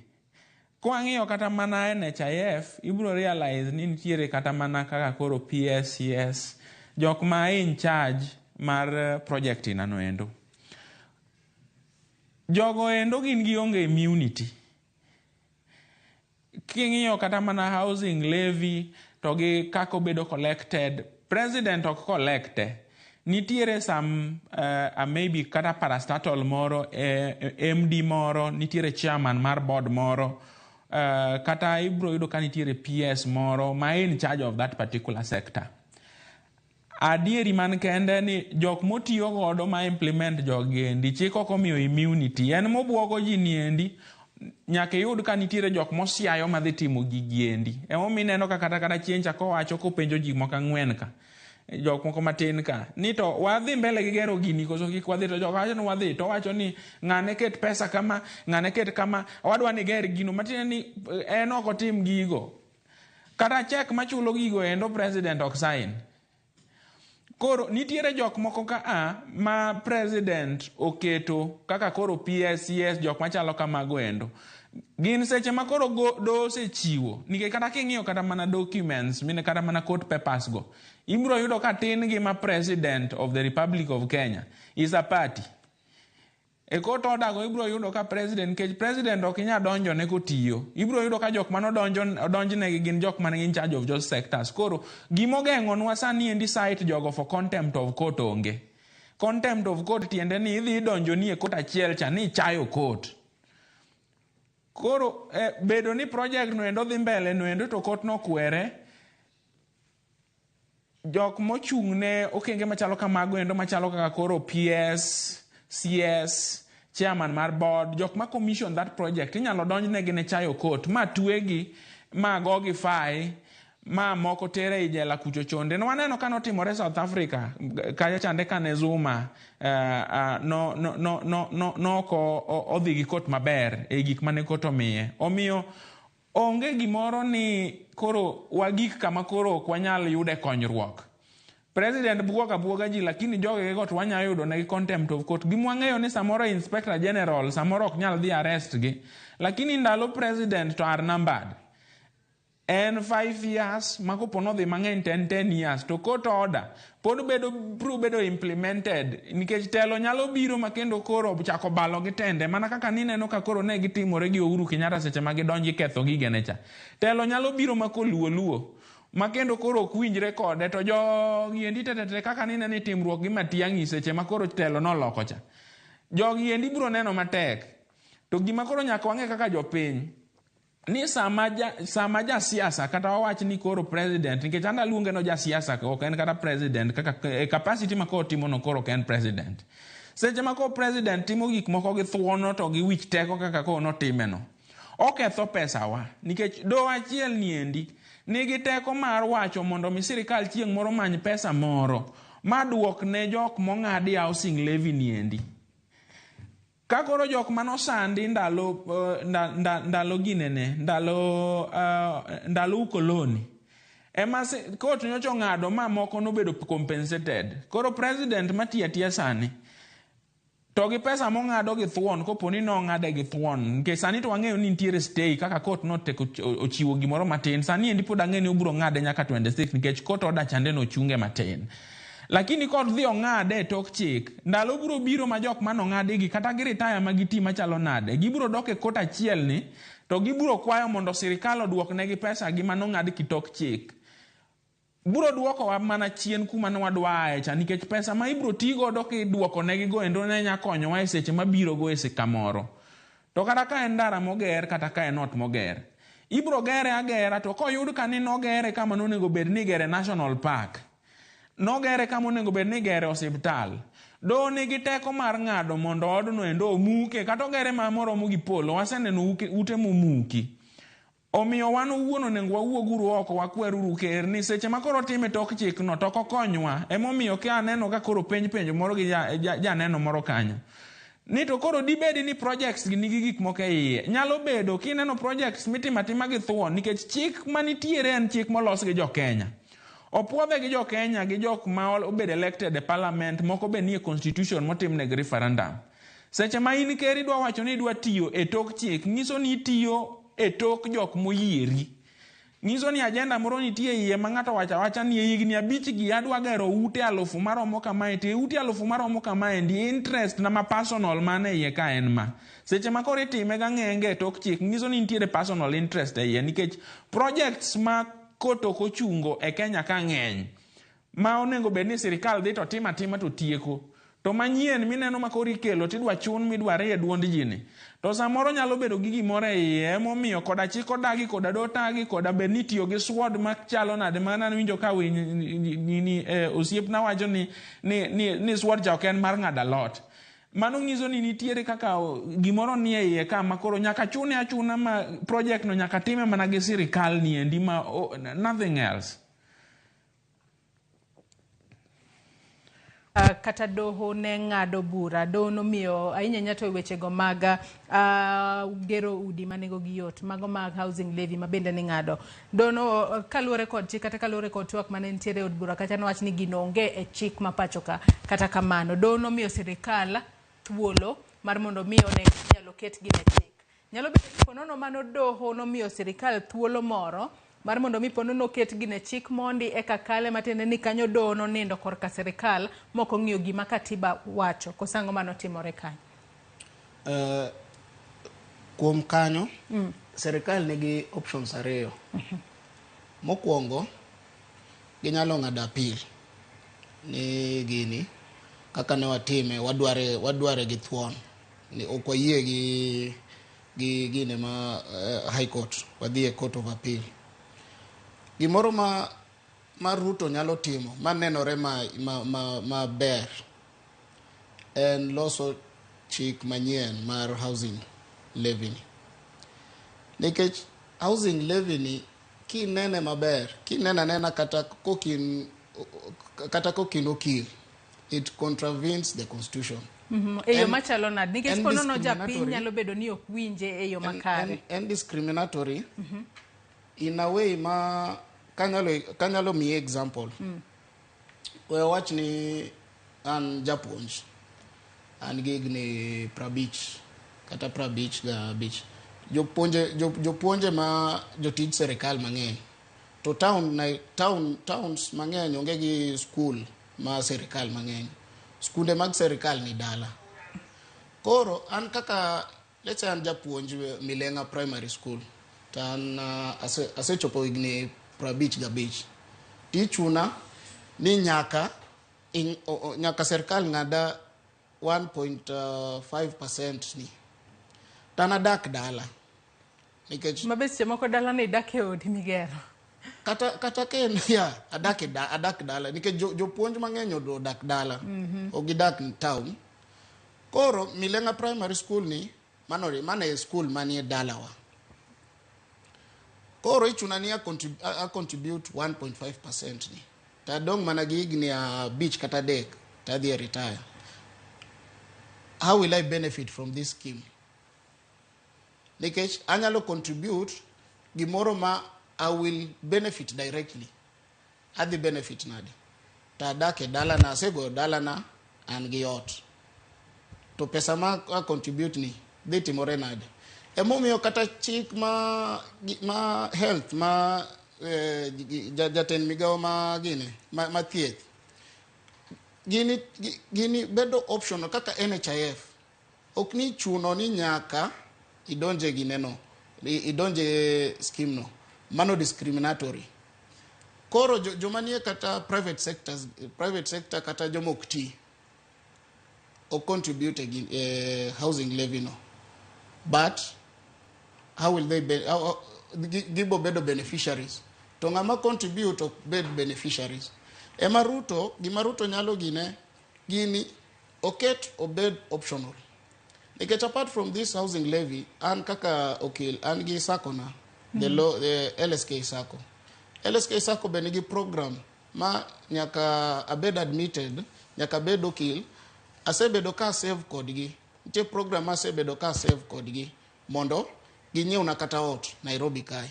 Speaker 2: Kwang'iyo kata mana NHIF, ibiro realize ni nitiere kata mana kaka koro PSCS, jok ma in charge mar project inano endo. Jogo endo gin gionge immunity. King'iyo kata mana housing levy to gi kaka obedo collected, president ok collecte. Nitiere some maybe kata parastatal moro, MD moro, nitiere chairman mar board moro, kata ibiro yudo ka nitiere PS moro ma in charge of that particular sector. Adieri man kende ni jok motiyo godo ma implement jogi endi chik ok omiyo immunity. En mobuogo ji niendi nyaka iyud ka nitiere jok mosiayo madhi timo gigi endi. Emomiyo ineno ka kata kata chieng' cha kowacho kopenjo ji moko ang'wen ka, jok moko matin ka, ni to wadhi mbele gi gero gini koso kik wadhi, to jok wacho ni wadhi, to wacho ni ng'ane ket pesa kama, ng'ane ket kama, wadwa ni ger gino, matiende ni en ok otim gigo. Kata check machulo gigo endo president ok sign. Koro nitiere jok moko ka a ma president oketo kaka koro PSCS, jok machalo kamago endo. Gin seche ma koro doho osechiwo, nikech kata king'iyo kata mana documents, mine kata mana court papers go, ibiro yudo ka tin gi ma president of the Republic of Kenya is a party. E court order go ibiro yudo ka president, nikech president ok inyal donjone kotiyo. Ibiro yudo ka jok mane odonjnegi gin jok mane in charge of those sectors. Koro gimogeng'onwa sani endi cite jogo for contempt of court onge. Contempt of court tiende ni idhi idonjoni e court achiel cha ni ichayo court. Koro bedo ni project no endo dhi mbele no endo to court nokwere, jok mochung' ne okenge machalo kamago endo machalo kaka koro PS, CS, chairman mar board, jok ma commission that project inyalo donjnegi ne chayo court ma twegi, ma gogi fai, ma moko tere ei jela kucho chonde. Ne waneno ka notimore South Africa kacha chande kane Zuma no no no no no no ok odhi gi court maber e gik mane court omiye. Omiyo onge gimoro ni koro wagik kama koro ok wanyal yude konyruok. President buoga buoga ji, lakini jogego to wanyalo yudo negi contempt of court. Gima wang'eyo ni samoro Inspector General samoro ok nyal dhi arrest gi, lakini ndalo president to are numbered. En 5 years, ma kopo nodhi mang'eny to en 10 years, to court order pod bedo biro bedo implemented nikech telo nyalo biro ma kendo koro chako balo gi tende mana kaka nineno ka koro ne gitimore gi Uhuru Kenyatta seche ma gidonjo iketho gigene cha. Telo nyalo biro ma koluo luo ma kendo koro ok winjre kode to jogi endi tetete kaka nineno ni timruok gi Matiang'i seche ma koro telo noloko cha. Jogi endi biro neno matek. To gima koro nyaka wang'e kaka jopiny ni sama jasiasa kata wawach ni koro president, nikech an aluonge no jasiasa, ok en kata president kaka e capacity ma koro timo no koro ok en president. Seche ma koro president timo gik moko gi thuono to gi wich teko kaka koro notime no, oketho pesawa nikech doho achiel ni endi nigi teko mar wacho mondo mi sirikal chieng' moro many pesa moro ma duok ne jok mong'adi housing levy ni endi. Ka koro jok manosandi ndalo ndalo ginene, ndalo ndalo ukoloni ema court nyocha ong'ado ma moko nobedo compensated. Koro president matiyo atiya sani to gi pesa mong'ado gi thuon, kopo ni nong'ade gi thuon, nikech sani to wang'eyo ni nitiere stay kaka court noteko ochiwo gimoro matin. Sani endi pod ang'e ni obiro ng'ade nyaka 26 nikech court order chande nochunge matin. Lakini court dhi ong'ade e tok chik, ndalo biro biro ma jok manong'adi gi kata gi retire ma giti machalo nade, gibiro dok e court achiel ni to gibiro kwayo mondo sirikal oduoknegi pesa gi manong'ad kitok chik. Biro duokowa mana chien kuma ne wadwa aye cha, nikech pesa ma ibiro ti godo kiduoko negi go endo ne nya konyowa e seche mabiro go e kamoro. To kata ka en ndara moger kata ka en ot moger, ibiro gere agera to koyud ka ni nogere kama nonego bed ni igere National Park, nogere kama onego bed ni igere osiptal, doho nigi teko mar ng'ado mondo odno endo omuke kata ogere ma moromo gi polo. Waseneno ute momuki. Omiyo wan owuon onego wawuog uru oko wakweruru ker ni seche ma koro otime tok chik no to ok okonywa. Emomiyo ka aneno ka koro penj penjo moro gi janeno moro kanyo ni to koro dibedi ni projects gi nigi gik moko e iye. Nyalo bedo kineno projects mitimo atima gi thuon nikech chik manitiere en chik molos gi jo Kenya. Opuodhe gi jo Kenya gi jok ma obedo elected e parliament, moko be nie constitution motimnegi referendum. Seche ma in ker idwa wacho ni idwa tiyo e tok chik, nyiso ni itiyo e tok jok moyieri. Nyiso ni agenda moro nitie iye ma ng'ato wacho awacha ni e higni 5 gi adwa gero ute 1000 maromo kamae, to e ute 1000 maromo kamae ndi interest na ma personal man e iye ka en ma. Seche ma koro itime gang'enge e tok chik, nyiso ni nitiere personal interest e iye nikech projects ma court ok ochungo e Kenya ka ng'eny ma onego bed ni sirikal dhi to timo atima to tieko. To manyien mineno ma koro ikelo tidwa chun midwa rie duond ji ni. To samoro nyalo bedo gi gimoro e iye, emomiyo koda chik odagi, koda doho tagi, koda bed ni itiyo gi sword machalo nade, mana awinjo ka winy osiepna wacho ni sword cha ok en mar ng'ado alot. Mano nyiso ni nitiere kaka gimoro nie iye ka ma koro nyaka chune achuna ma project no nyaka time mana gi sirikal ni endi ma nothing else.
Speaker 1: Kata doho ne ng'ado bura, doho nomiyo ahinya ahinya to e wechego mag gero udi ma nengogi yot, mago mag housing levy ma bende ne ng'ado. Doho kaluwore kod chik kata kaluwore kod twak mane nitiere e od bura kacha nowach ni gino onge e chik ma pacho ka. Kata kamano, doho nomiyo sirikal thuolo mar mondo mi one inyalo ket gino e chik. Nyalo bedo ni ponono mano doho nomiyo sirikal thuolo moro mar mondo mi ponono oket gino e chik mondi eka kale, matiende ni kanyo doho nonindo korka sirikal mok ong'iyo gima katiba wacho. Koso ang'o manotimore kanyo?
Speaker 12: Kuom kanyo, serikal nigi options ariyo. Mokwongo, ginyalo ng'ado appeal ni gini kaka ne watime, wadware gi thuon ni ok wayie gi gine ma high court, wadhi e court of appeal. Gimoro ma Ruto nyalo timo manenore ma ber en loso chik manyien mar housing levy ni. Nikech housing levy ni kinene maber, kinene anena kata kokin okil, it contravenes the constitution.
Speaker 1: E yo machalo nade? Nikech ponono japiny
Speaker 12: en discriminatory.
Speaker 1: Nyalo bedo ni ok winje e yo makare.
Speaker 12: En discriminatory in a way ma kanyalo miyi example. We wach ni an japuonj, an gi higni 50 kata 55. Jopuonje ma jotij serikal mang'eny to town, town, towns mang'eny onge gi skul ma serikal mang'eny. Skunde mag serikal ni dala. Koro an kaka, let's say, an japuonj Milenga Primary School to an asechopo higni 55, tichuna ni nyaka serikal ng'ada 1.5% ni to an adak dala nikech
Speaker 1: Ma be seche moko dala ni idak e odi migero.
Speaker 12: Kata ka en ya adak e da, adak dala nikech jopuonj mang'eny odak dala. Ok gidak town. Koro Milenga Primary School ni mano e school manie dalawa. Koro ichuna ni a contribute 1.5% ni to adong' mana gi higni 5 kata 3 to adhi e retire. How will I benefit from this scheme? Nikech anyalo contribute gimoro ma I will benefit directly, adhi benefit nade to adak e dalana, asegoyo dalana, an gi ot, to pesa ma a contribute ni dhi timore nade? Emomiyo kata chik ma health ma jatend migawo ma gine ma thieth gini bedo optional kaka NHIF. Ok ni chuno ni nyaka idonje gineno, idonje scheme no. Mano discriminatory. Koro joma nie kata private sectors, private sector kata joma ok ti ok contribute e housing levy no, but how will they be, how, gibo bedo beneficiaries? To ng'ama contribute ok bed beneficiaries. Ema Ruto, gima Ruto nyalo gine gini oket obed optional. Nikech apart from this housing levy, an kaka okil an gi sacco na, the, law, the LSK Sacco. LSK Sacco be nigi program ma nyaka abed admitted, nyaka abed okil. Asebedo ka save kodgi. Nitie program ma asebedo ka save kodgi mondo ginyiewna kata ot Nairobi kae.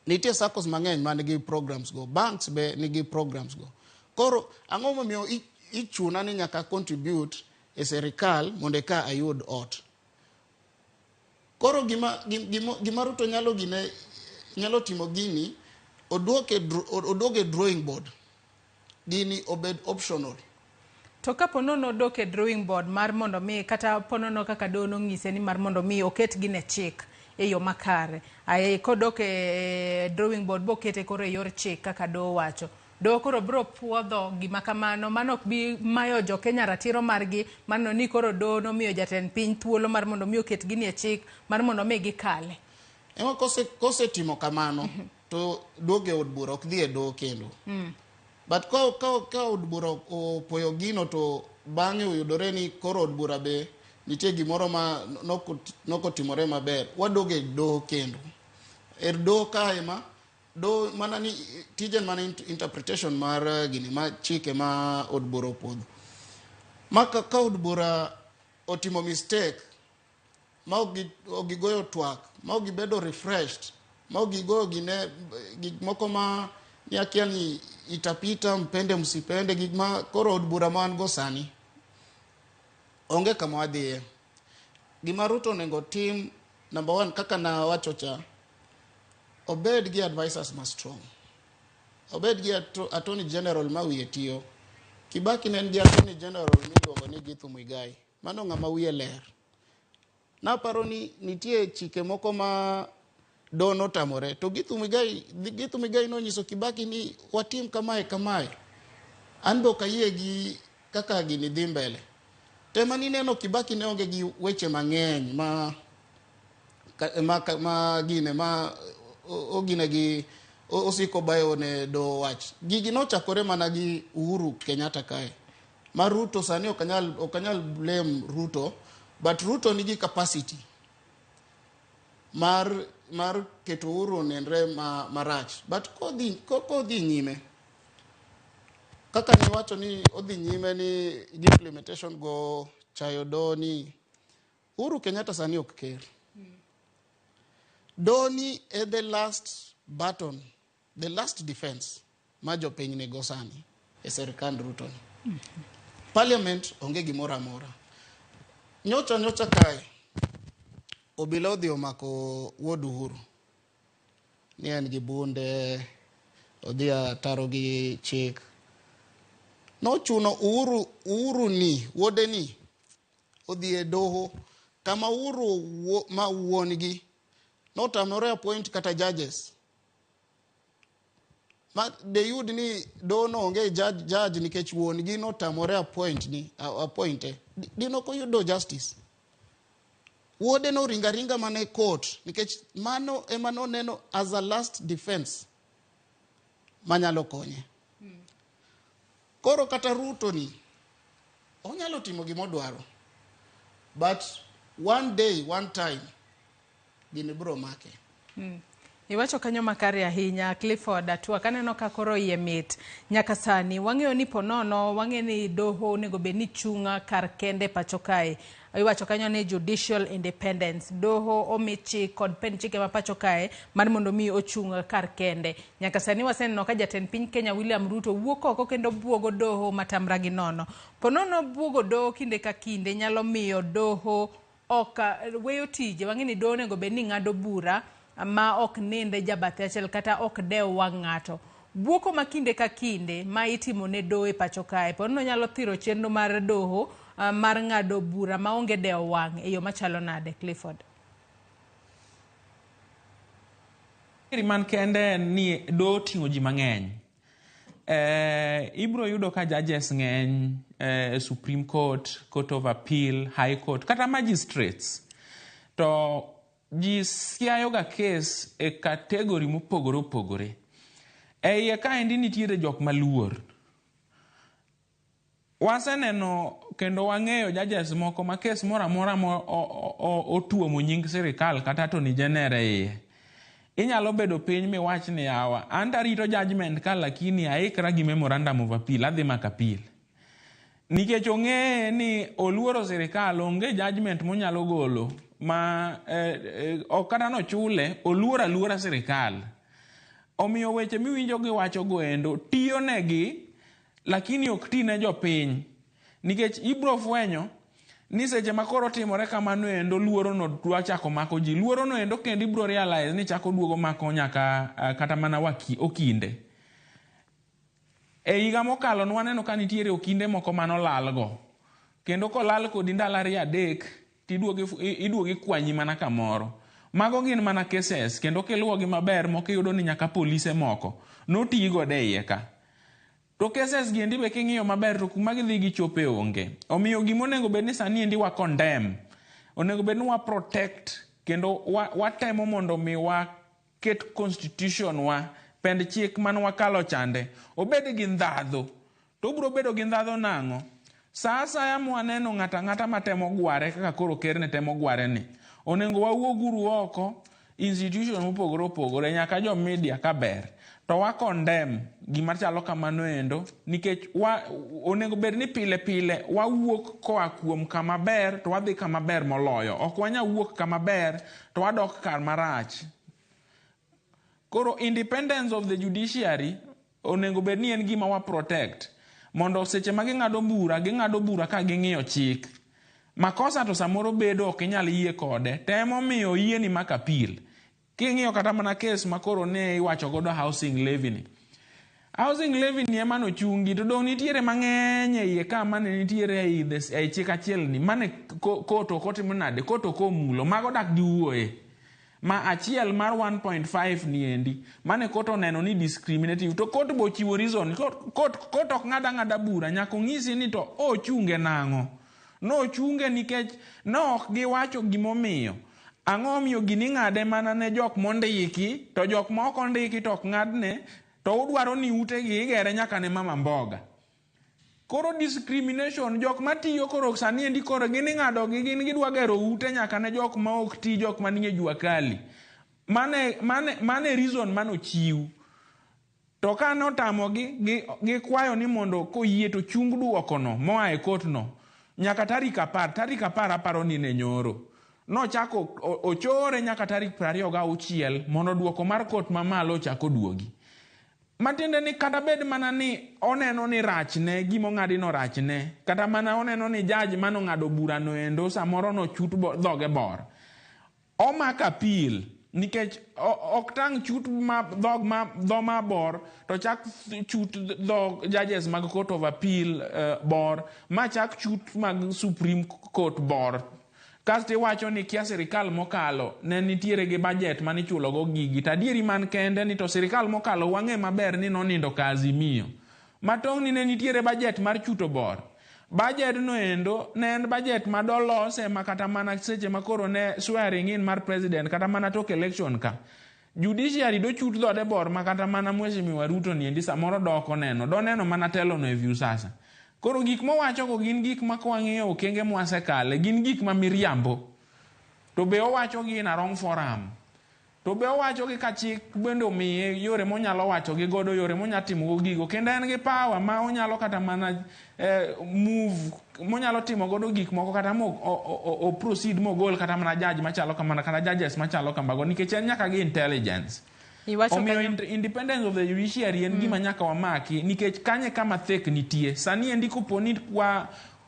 Speaker 12: Nitie saccos mang'eny man gi programs go, banks be nigi programs go. Koro ang'o momiyo ichuna ni nyaka contribute e serikal mondo eka ayud ot? Koro gima Ruto nyalo gine, nyalo timo gini, oduoke drawing board, gini obed optional.
Speaker 1: To kapo nono odok e drawing board mar mondo mi kata ponono kaka doho nong'ise ni mar mondo mi oket gine chik e yo makare. Ae kodok e drawing board bokete koro e yor chik kaka doho wacho. Doho koro biro puodho gima kamano, mano ok bi mayo jo Kenya ratiro margi, mano ni koro doho nomiyo jatend piny thuolo mar mondo mi oket gini e chik mar mondo mi gikale.
Speaker 12: Ema kosetimo kamano to duogo e od bura, ok dhi e doho kendo. But ka od bura opoyo gino to bang'e oyudore ni koro od bura be nitie gimoro ma nokotimore maber, waduogo e doho kendo. E doho kae ma doho mana ni tije mana interpretation mar gini ma chike ma od bura opuodho. Ma ka od bura otimo mistake ma ok gigoyo twak, ma ok gibedo refreshed, ma ok gigoyo gine gik moko ma ni akia ni itapita mpende msipende, gik ma koro od bura ma wan go sani onge kama wadhiye. Gima Ruto onego tim, number one, kaka nawacho cha, obed gi advisors ma strong, obed gi attorney general ma wiye tiyo. Kibaki ne en gi attorney general miluongo ni Githu Muigai. Mano ng'ama wiye ler. Naparo ni nitie chike moko ma doho notamore to Githu Muigai, Githu Muigai nonyiso Kibaki ni watim kamae kamae. An be ok ayie gi kaka gini dhi mbele. Tema nineno Kibaki ne onge gi weche mang'eny ma ma, ma gine ma ogine gi osiko bayo ne doho wach. Gigi nochakore mana gi Uhuru Kenyatta kae. Ma Ruto sani ok anyal ok anyal blame Ruto, but Ruto nigi capacity mar mar keto Uhuru onenre ma, marach. But kodhi kodhi nyime kaka niwacho ni odhi nyime ni gi implementation go chayo doho ni Uhuru Kenyatta sani ok ker. Doho ni e the last button, the last defense ma jopiny nigo sani e serikand Ruto ni. Parliament onge gimoro amora. Nyocha nyocha kae obila odhi omako wuod Uhuru ni en gi bunde odhi ataro gi chik. Nochuno Uhuru Uhuru ni wuode ni odhi e doho kama Uhuru ma wuon gi notamore appoint kata judges. Ma de yud ni doho no onge judge, judge nikech wuon gi notamore appoint ni appointe. Dino koyudo justice. Wuode noringo aringa mana e court nikech mano ema noneno as a last defense manyalo konye. Koro kata Ruto ni onyalo timo gimodwaro but one day one time gini biro make.
Speaker 1: Iwacho kanyo makare ahinya Clifford Atwak, aneno ka koro iye mit nyaka sani. Wang'eyo ni ponono, wang'eyo ni doho onego bed ni chung' kar kende pacho kae. Iwacho kanyo ni judicial independence. Doho omi chik kod pend chike ma pacho kae mar mondo mi ochung' kar kende. Nyaka sani waseneno ka jatend piny Kenya William Ruto wuok oko kendo buogo doho matamra gi nono. Ponono buogo doho kinde ka kinde nyalo miyo doho ok weyo tije. Wang'e ni doho onego bed ni ng'ado bura ma ok ninde jabathe achiel kata ok dew wang' ng'ato. Buoko ma kinde ka kinde ma itimo ne doho e pacho kae ponono nyalo thiro chenro mar doho mar ng'ado bura maonge dewo wang' e yo machalo nade Clifford?
Speaker 2: Man kende en ni doho oting'o ji mang'eny. Ibiro yudo ka judges ng'eny e Supreme Court, Court of Appeal, High Court, kata magistrates. To ji siayo ga case e category mopogore opogore. E iye kaendi nitiere jok maluor. Waseneno kendo wang'eyo judges moko ma case moro amora ma otuomo nying sirikal kata Attorney General e iye. Inyalo bedo piny miwach ni yawa, an tarito judgment ka lakini aikra gi memorandum of appeal, adhi mako appeal. Nikech ong'eye ni oluoro sirikal, onge judgment monyalo golo ma ok kata nochule, oluoro aluora sirikal. Omiyo weche miwinjo giwacho go endo tiyo negi lakini ok ti ne jopiny. Nikech ibro fwenyo ni seche ma koro timore kamano endo luoro no dwa chako mako ji. Luoro no endo kendo ibro realize ni chako duogo mako nyaka kata mana okinde. E higa mokalo nwaneno ka nitiere okinde moko manolalgo. Kendo kolal kodi ndalo 2 3 tiduogo ikwanyi mana kamoro. Mago gin mana cases kendo kiluwogi maber moko iyudo ni nyaka polise moko notii godo e iye ka. To cases gi endi be king'iyo maber to kuma gidhi gichope onge. Omiyo gima onego bed ni sani endi wa condemn. Onego bed ni wa protect kendo watemo mondo mi waket constitution wa pend chik man wakalo chande obed gi ndhadhu. To obiro bedo gi ndhadhu nang'o? Sa asaya mwaneno ng'ato ang'ata matemo gware kaka koro ker ne temo gware ni, onego wawuog uru oko institution mopogore opogore nyaka jo media ka ber to wa condemn gima chalo kamano endo nikech onego bed ni pile pile wawuok koa kuom kama ber to wadhi kama ber moloyo. Ok wanyal wuok kama ber to wadok kar marach. Koro independence of the judiciary onego bed ni en gima wa protect mondo seche ma ging'ado bura, ging'ado bura ka ging'iyo chik. Makosa to samoro bedo ok inyal yie kode, temo miyo yieni mak appeal. King'iyo kata mana case ma koro ne iwacho godo housing levy ni. Housing levy ni ema nochungi to dong' nitiere mang'eny e iye ka mane nitiere ei the- ei chik achiel ni mane court ok otimo nade court ok omulo mago dak giwuoye ma achiel mar 1.5 ni endi mane court oneno ni discriminative to court bo ochiwo reason court ok ng'ad ang'ada bura nyaka onyisi ni to ochunge nang'o nochunge nikech ne ok giwacho gimomiyo ang'o omiyo gini ing'ade mana ne jok mondiki to jok ma ok ondiki to ok ng'adne to udwaro ni utegi igere nyaka ne mama mboga koro discrimination jok matiyo koro sani endi koro gin ing'adogi gin gidwa gero ute nyaka ne jok ma ok ti jok manie jua kali mane reason manochiw to ka notamogi gikwayo ni mondo koyie to chung duokono moa e court no nyaka tarik 10 tarik 10 aparo ni ne nyoro nochako ochore nyaka tarik 26 mondo duoko mar court mamalo ochak oduogi. Matiende ni kata bed mana ni oneno ni rachne gimong'adi no rachne kata mana oneno ni judge manong'ado burano endo samoro nochut dhoge bor omako appeal nikech ok tang' chut ma dhog ma dho ma bor to chak chut dho judges mag court of appeal bor ma chak chut mag supreme court bor kasto iwacho ni kia sirikal mokalo ne nitiere gi budget manichulo go gigi to adieri man kende ni to sirikal mokalo wang'e maber ni nonindo ka Azimio matong' ni ne nitiere budget mar chuto bor budget no endo ne en budget madolose ma kata mana seche ma koro ne swearing in mar president kata mana tok election ka judiciary dochut dhode bor ma kata mana mheshimiwa Ruto ni endi samoro dok oneno doneno mana telo no e Viusasa koro gik mowacho go gin gik ma kwang'iyo okenge mwasekale gin gik ma miriambo to be owacho gi in a wrong forum to be owacho gi ka chik bende omiye yore monyalo wacho gi godo yore monyalo timo go gigo kendo en gi power ma onyalo kata mana move monyalo timo godo gik moko kata mo o proceed mogol kata mana judge machalo kamano kata judges machalo kamago nikech en nyaka gi intelligence omiyo independence of the judiciary en gima nyaka wamaki nikech kanye kama thek nitie sani endi kopo ni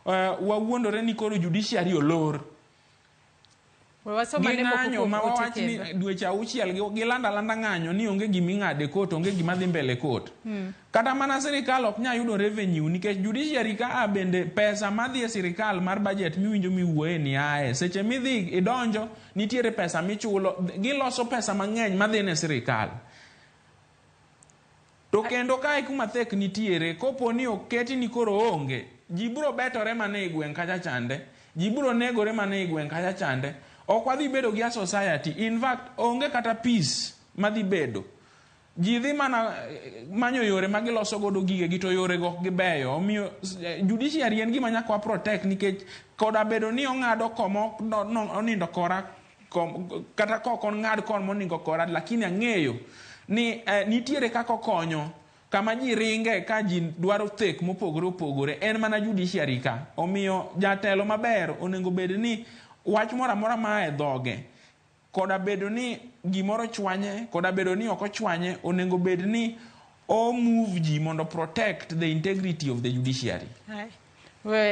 Speaker 2: wawuondore ni koro judiciary olor
Speaker 1: gi
Speaker 2: ng'anyo ma wawach ni dweche 6 gilando alanda ng'anyo ni onge gima ing'ado e court onge gima dhi mbele e court kata mana sirikal ok nyal yudo revenue nikech judiciary ka a bende pesa madhi e sirikal mar budget miwinjo miwuoye ni ae seche midhi idonjo nitiere pesa michulo giloso pesa mang'eny madhi ne sirikal to kendo kae kuma thek nitiere kopo ni oketi ni koro onge ji biro betore mana e gweng' kacha chande ji biro negore mana e gweng' kacha chande ok wadhi bedo gi a society in fact onge kata peace madhi bedo ji dhi mana manyo yore ma giloso godo gigegi to yorego ok gibeyo omiyo judiciary en gima nyaka wa protect nikech koda bedo ni ong'ado koma onindo kora kata kok ong'ad kon moningo kora lakini ang'eyo ni nitiere kaka okonyo kama ji ringe ka ji dwaro thek mopogore opogore en mana judiciary ka omiyo jatelo maber onego bed ni wach moro amora maa e dhoge koda bedo ni gimoro chwanye koda bedo ni ok ochwanye onego bed ni o move ji mondo protect the integrity of the judiciary.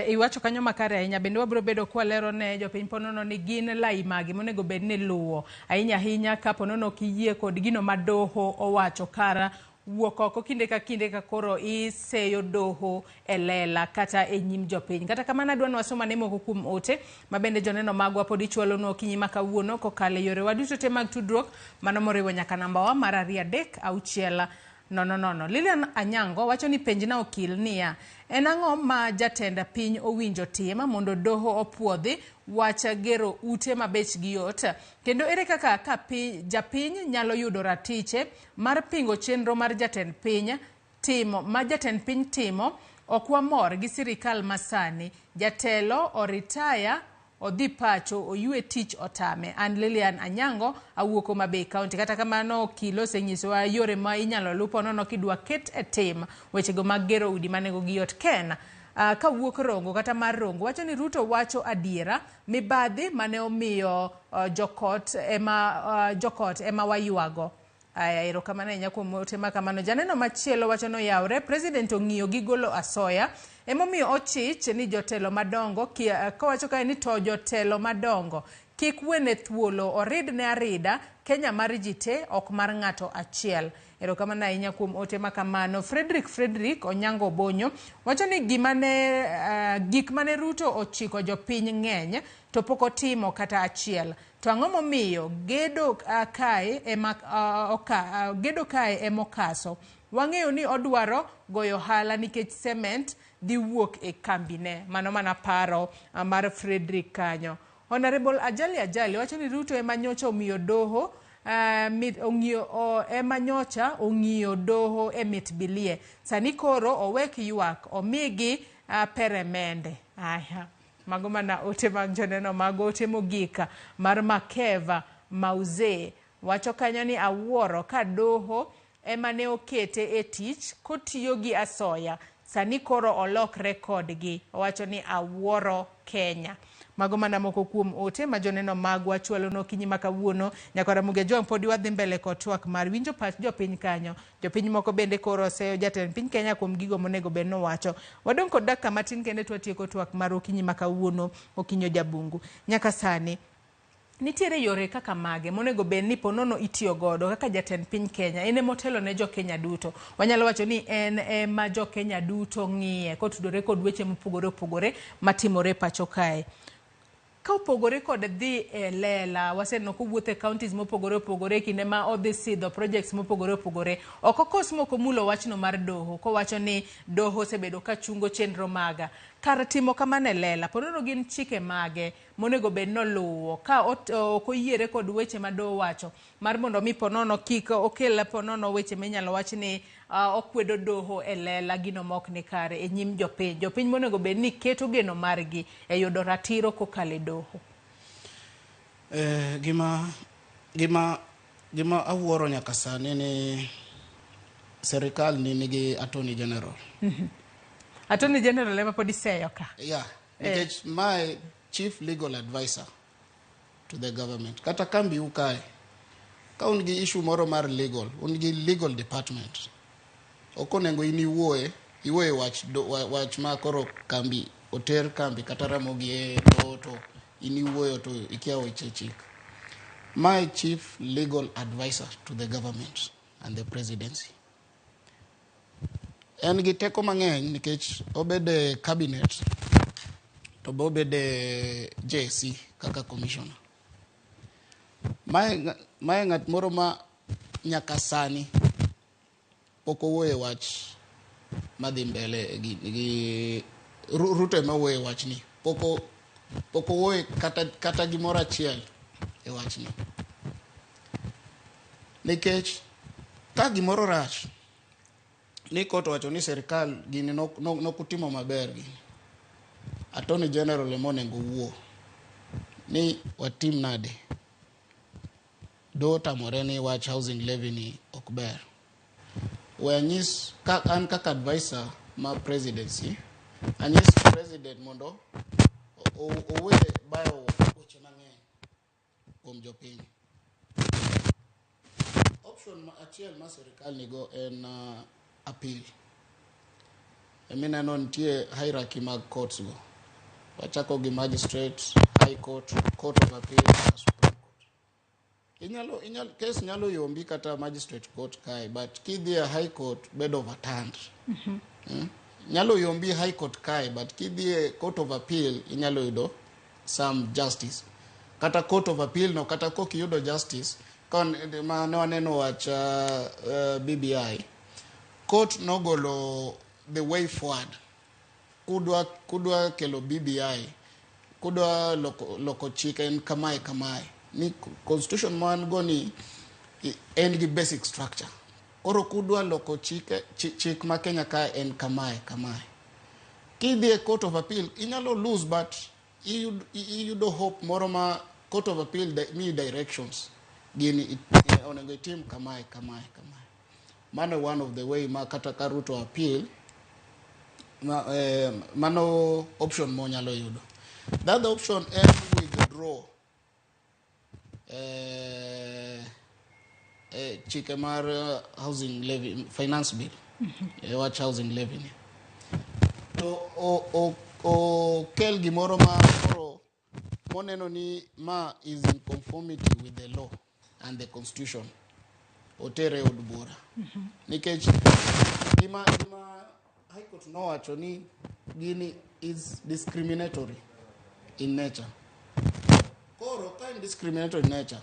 Speaker 1: Iwacho kanyo makare ahinya bende wabiro bedo kwalero ne jopiny ponono ni gin lai mage monego bed ni luwo ahinya ahinya ka ponono ok iyie kod gino ma doho owacho kara wuok oko kinde ka kinde ka koro iseyo doho e lela kata e nyim jopiny. Kata kamano adwa ni wasom ane moko kuom ote ma bende joneno magwa pod ichwalonwa okinyi ma kawuono kokalo e yorewa duto te mag tudruok mano moriwo nyaka nambawa mar 2 3 6 0 0. Lilian Anyango wacho ni penjna okil niya, en ang'o ma jatend piny owinjo tim mondo doho opuodhi wach gero ute ma bechgi yot kendo ere kaka ka japiny nyalo yudo ratiche mar pingo chenro mar jatend piny timo ma jatend piny timo ok wamor gi sirikal masani jatelo oritaya odhi pacho oywe tich otame. An Lilian Anyango awuok Homa Bay County. Kata kamano okil osenyisowa yore ma inyalo luw ponono kidwa ket e tim wechego mag gero udi ma nengogi yot. Ken kawuok Rongo kata mar Rongo wacho ni Ruto wacho adiera mibadhi mane omiyo jokot ema waywago. Aya, erokamano ahinya kuom ote ma kamano. Janeno machielo wacho ni oyawre, president ong'iyo gi golo asoya emomiyo ochich ni jotelo madongo kowacho kae ni to jotelo madongo Kik wene thuolo, oridne arida, Kenya mar ji te, ok mar ng'ato achiel. Erokamano ahinya kuom ote ma kamano. Frederick Frederick Onyango Obonyo wacho ni gima ne, gik mane Ruto ochiko jopiny ng'eny to pok otimo kata achiel. To ang'o momiyo gedo kae ema oka, gedo kae ema okaso? Wang'eyo ni odwaro goyo ohala nikech cement dhi wuok e kambine. Mano mana paro mar Frederick kanyo. Honorable Ajali Ajali wacho ni Ruto ema nyocha omiyo doho mit ong'iyo ema nyocha ong'iyo doho e mit bilie. Sani koro owek ywak, omigi peremende. Aya, mago mana ote mag joneno mag ote mogik mar Makeva Mauze wacho kanyo ni awuoro ka doho ema ne okete e tich kotiyo gi asoya, sani koro olokre kodgi. Owacho ni awuoro Kenya. Mago mana moko kuom ote ma joneno magwa chwalonwa okinyi ma kawuono. Nyaka Ramogi Ajwang' podi wadhi mbele kod twak mar winjo pach jopiny kanyo. Jopiny moko bende koro oseyo jatend piny Kenya kuom gigo monego bed nowacho. Wadong' kod dakika matin kende to watieko twak mar okinyi ma kawuono, Okinyo Jabungu. Nyaka sani, nitiere yore kaka mage monego bed ni ponono itiyo godo kaka jatend piny Kenya en ema otelo ne jo Kenya duto. Wanyalo wacho ni en ema jo Kenya duto ng'iye kotudore kod weche mopogore opogore matimore pacho kae. Ka opogore kod dhi e lela, waseneno kowuotho e counties mopogore opogore e kinde ma odhi sidho projects mopogore opogore. Ok okos mok omulo wachno mar doho kowacho ni doho osebedo ka chungo chenro maga. Kar timo kamano e lela, ponono gin chike mage monego bed ni oluwo ka ok oyiere kod weche ma doho wacho mar mondo mi ponono kik okel ponono weche minyalo wach ni okwedo doho e lela gino ma ok ni kare e nyim jopiny. Jopiny monego bed ni keto geno margi e yudo ratiro kokalo e doho.
Speaker 12: Gima, gima, gima awuoro nyaka sani ni serikal ni nigi Attorney General.
Speaker 1: Attorney General ema pod iseyo ka.
Speaker 12: Yeah, nikech mae chief legal advisor to the government. Kata kambi u kae, ka un gi issue moro mar legal, un gi legal department. Ok onego in iwuoye, iwuoye wach, wach ma koro kambi oter kambi kata Ramogi e doho to in iwuoyo to ikia weche chik. My chief legal advisor to the government and the presidency. En gi teko mang'eny nikech obede cabinet to be obede JSC kaka commissioner. Mae ng'at moro ma nyaka sani pok owuoye wach madhi mbele gi Ruto ema owuoye wachni. Pok owuoye kata gimoro achiel e wachni. Nikech ka gimoro rach, ni court owacho ni serikal gini nokutimo maber gini. Attorney General ema onego owuo ni watim nade. Do tamore ni wach housing levy ni ok ber. We anyis ka an kaka advisor ma presidency, anyis president mondo owe bayo weche mang'eny kuom jopiny. Option achiel ma serikal nigo en appeal. Emineno nitie hierarchy mag courts go. Wachako gi magistrate, high court, court of appeal, nyaka Supreme Court. Case nyalo yombi kata magistrate court kae, but kidhi e high court bedo overturned. Nyalo yombi high court kae, but kidhi e court of appeal inyalo yudo some justice. Kata court of appeal no, kata kok iyudo justice, ka ma ne waneno wach BBI, court nogolo the way forward. Kudwa kelo BBI, kudwa loko chik en kamae kamae. Ni constitution ma wan go ni en gi basic structure. Koro kudwa loko chik ma Kenya ka en kamae kamae. Kidhi e court of appeal, inyalo lose, but iyudo hope moro ma court of appeal miyi directions. Gini onego itim kamae kamae kamae. Mano one of the way ma kata ka Ruto appeal, mano option monyalo yudo. The other option en withdraw chike mar housing levy, finance bill, wach housing levy ni. To okel gimoro ma koro moneno ni ma is in conformity with the law and the constitution, otere e od bura. Nikech gima High Court nowacho ni gini is discriminatory in nature. Koro ka en discriminatory in nature,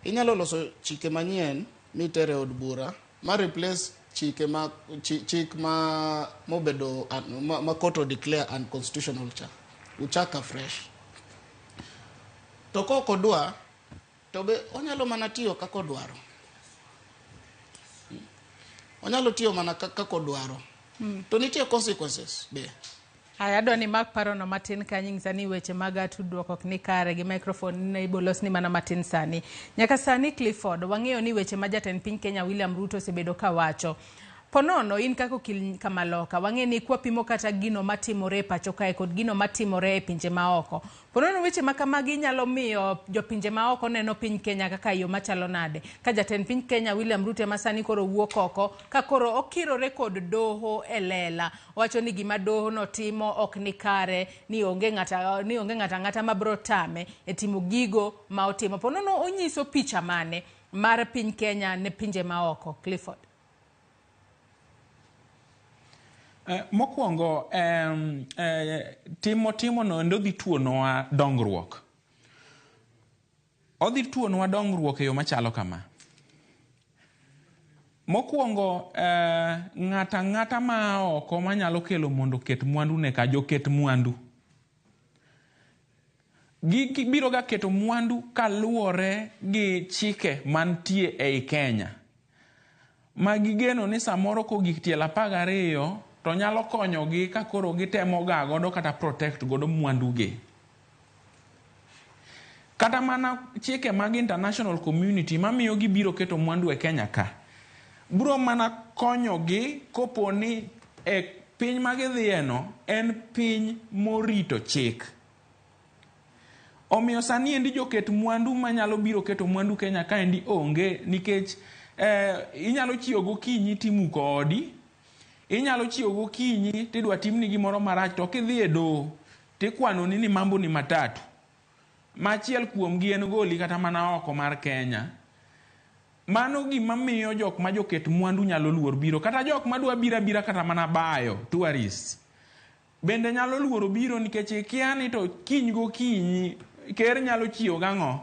Speaker 12: inyalo loso chike manyien mitere e od bura ma replace chike ma chik ma mobedo ma court o declare unconstitutional cha. Uchak afresh. To kok odwa, to be onyalo mana tiyo kaka odwaro. Onyalo tiyo mana kaka odwaro. To nitie consequences be.
Speaker 1: Haya, adwa ni mak parono matin kanyo nyisa ni weche mag tudruok ok ni kare gi microphone ne ibolosni mana matin sani. Nyaka sani Clifford, wang'eyo ni weche ma jatend piny Kenya William Ruto osebedo kawacho. Ponono in kaka okil kamaloka, wang'e ni kwapimo kata gino matimore e pacho kae kod gino matimore e pinje maoko. Ponono weche ma kamagi nyalo miyo jopinje maoko neno piny Kenya kaka yo machalo nade. Ka jatend piny Kenya William Ruto ema sani koro wuok oko, ka koro okirore kod doho e lela. Owacho ni gima doho no timo ok ni kare, ni onge ng'ata ni onge ng'ata ang'ata mabro tame e timo gigo ma otimo. Ponono onyiso picha mane mar piny Kenya ne pinje maoko, Clifford?
Speaker 2: Mokwongo timo timo no endo dhi tuonowa dongruok. Odhi tuonowa dongruok e yo machalo kama. Mokwongo ng'ata ang'ata ma oko manyalo kelo mondo oket mwandu ne ka joket mwandu. Gibiro ga keto mwandu kaluwore gi chike mantie ei Kenya. Ma gigeno ni samoro kogik tielo 12 to nyalo konyogi ka koro gitemo ga godo kata protect godo mwandu gi. Kata mana chike mag international community mamiyo gibiro keto mwandu e Kenya ka, biro mana konyogi kopo ni e piny ma gidhiye no en piny morito chik. Omiyo sani endi joket mwandu manyalo biro keto mwandu Kenya kaendi onge nikech inyalo chiewo gokinyi timuko odi, inyalo chiewo gokinyi tidwa timni gimoro marach to kidhi e doho tikwanoni ni mambo ni matatu. Machiel kuomgi en goli kata mana oko mar Kenya. Mano gima miyo jok ma joket mwandu nyalo luor biro. Kata jok madwa biro abira kata mana bayo, tourists, bende nyalo luoro biro nikech ikia ni to kiny gokinyi ker nyalo chiewo gang'o.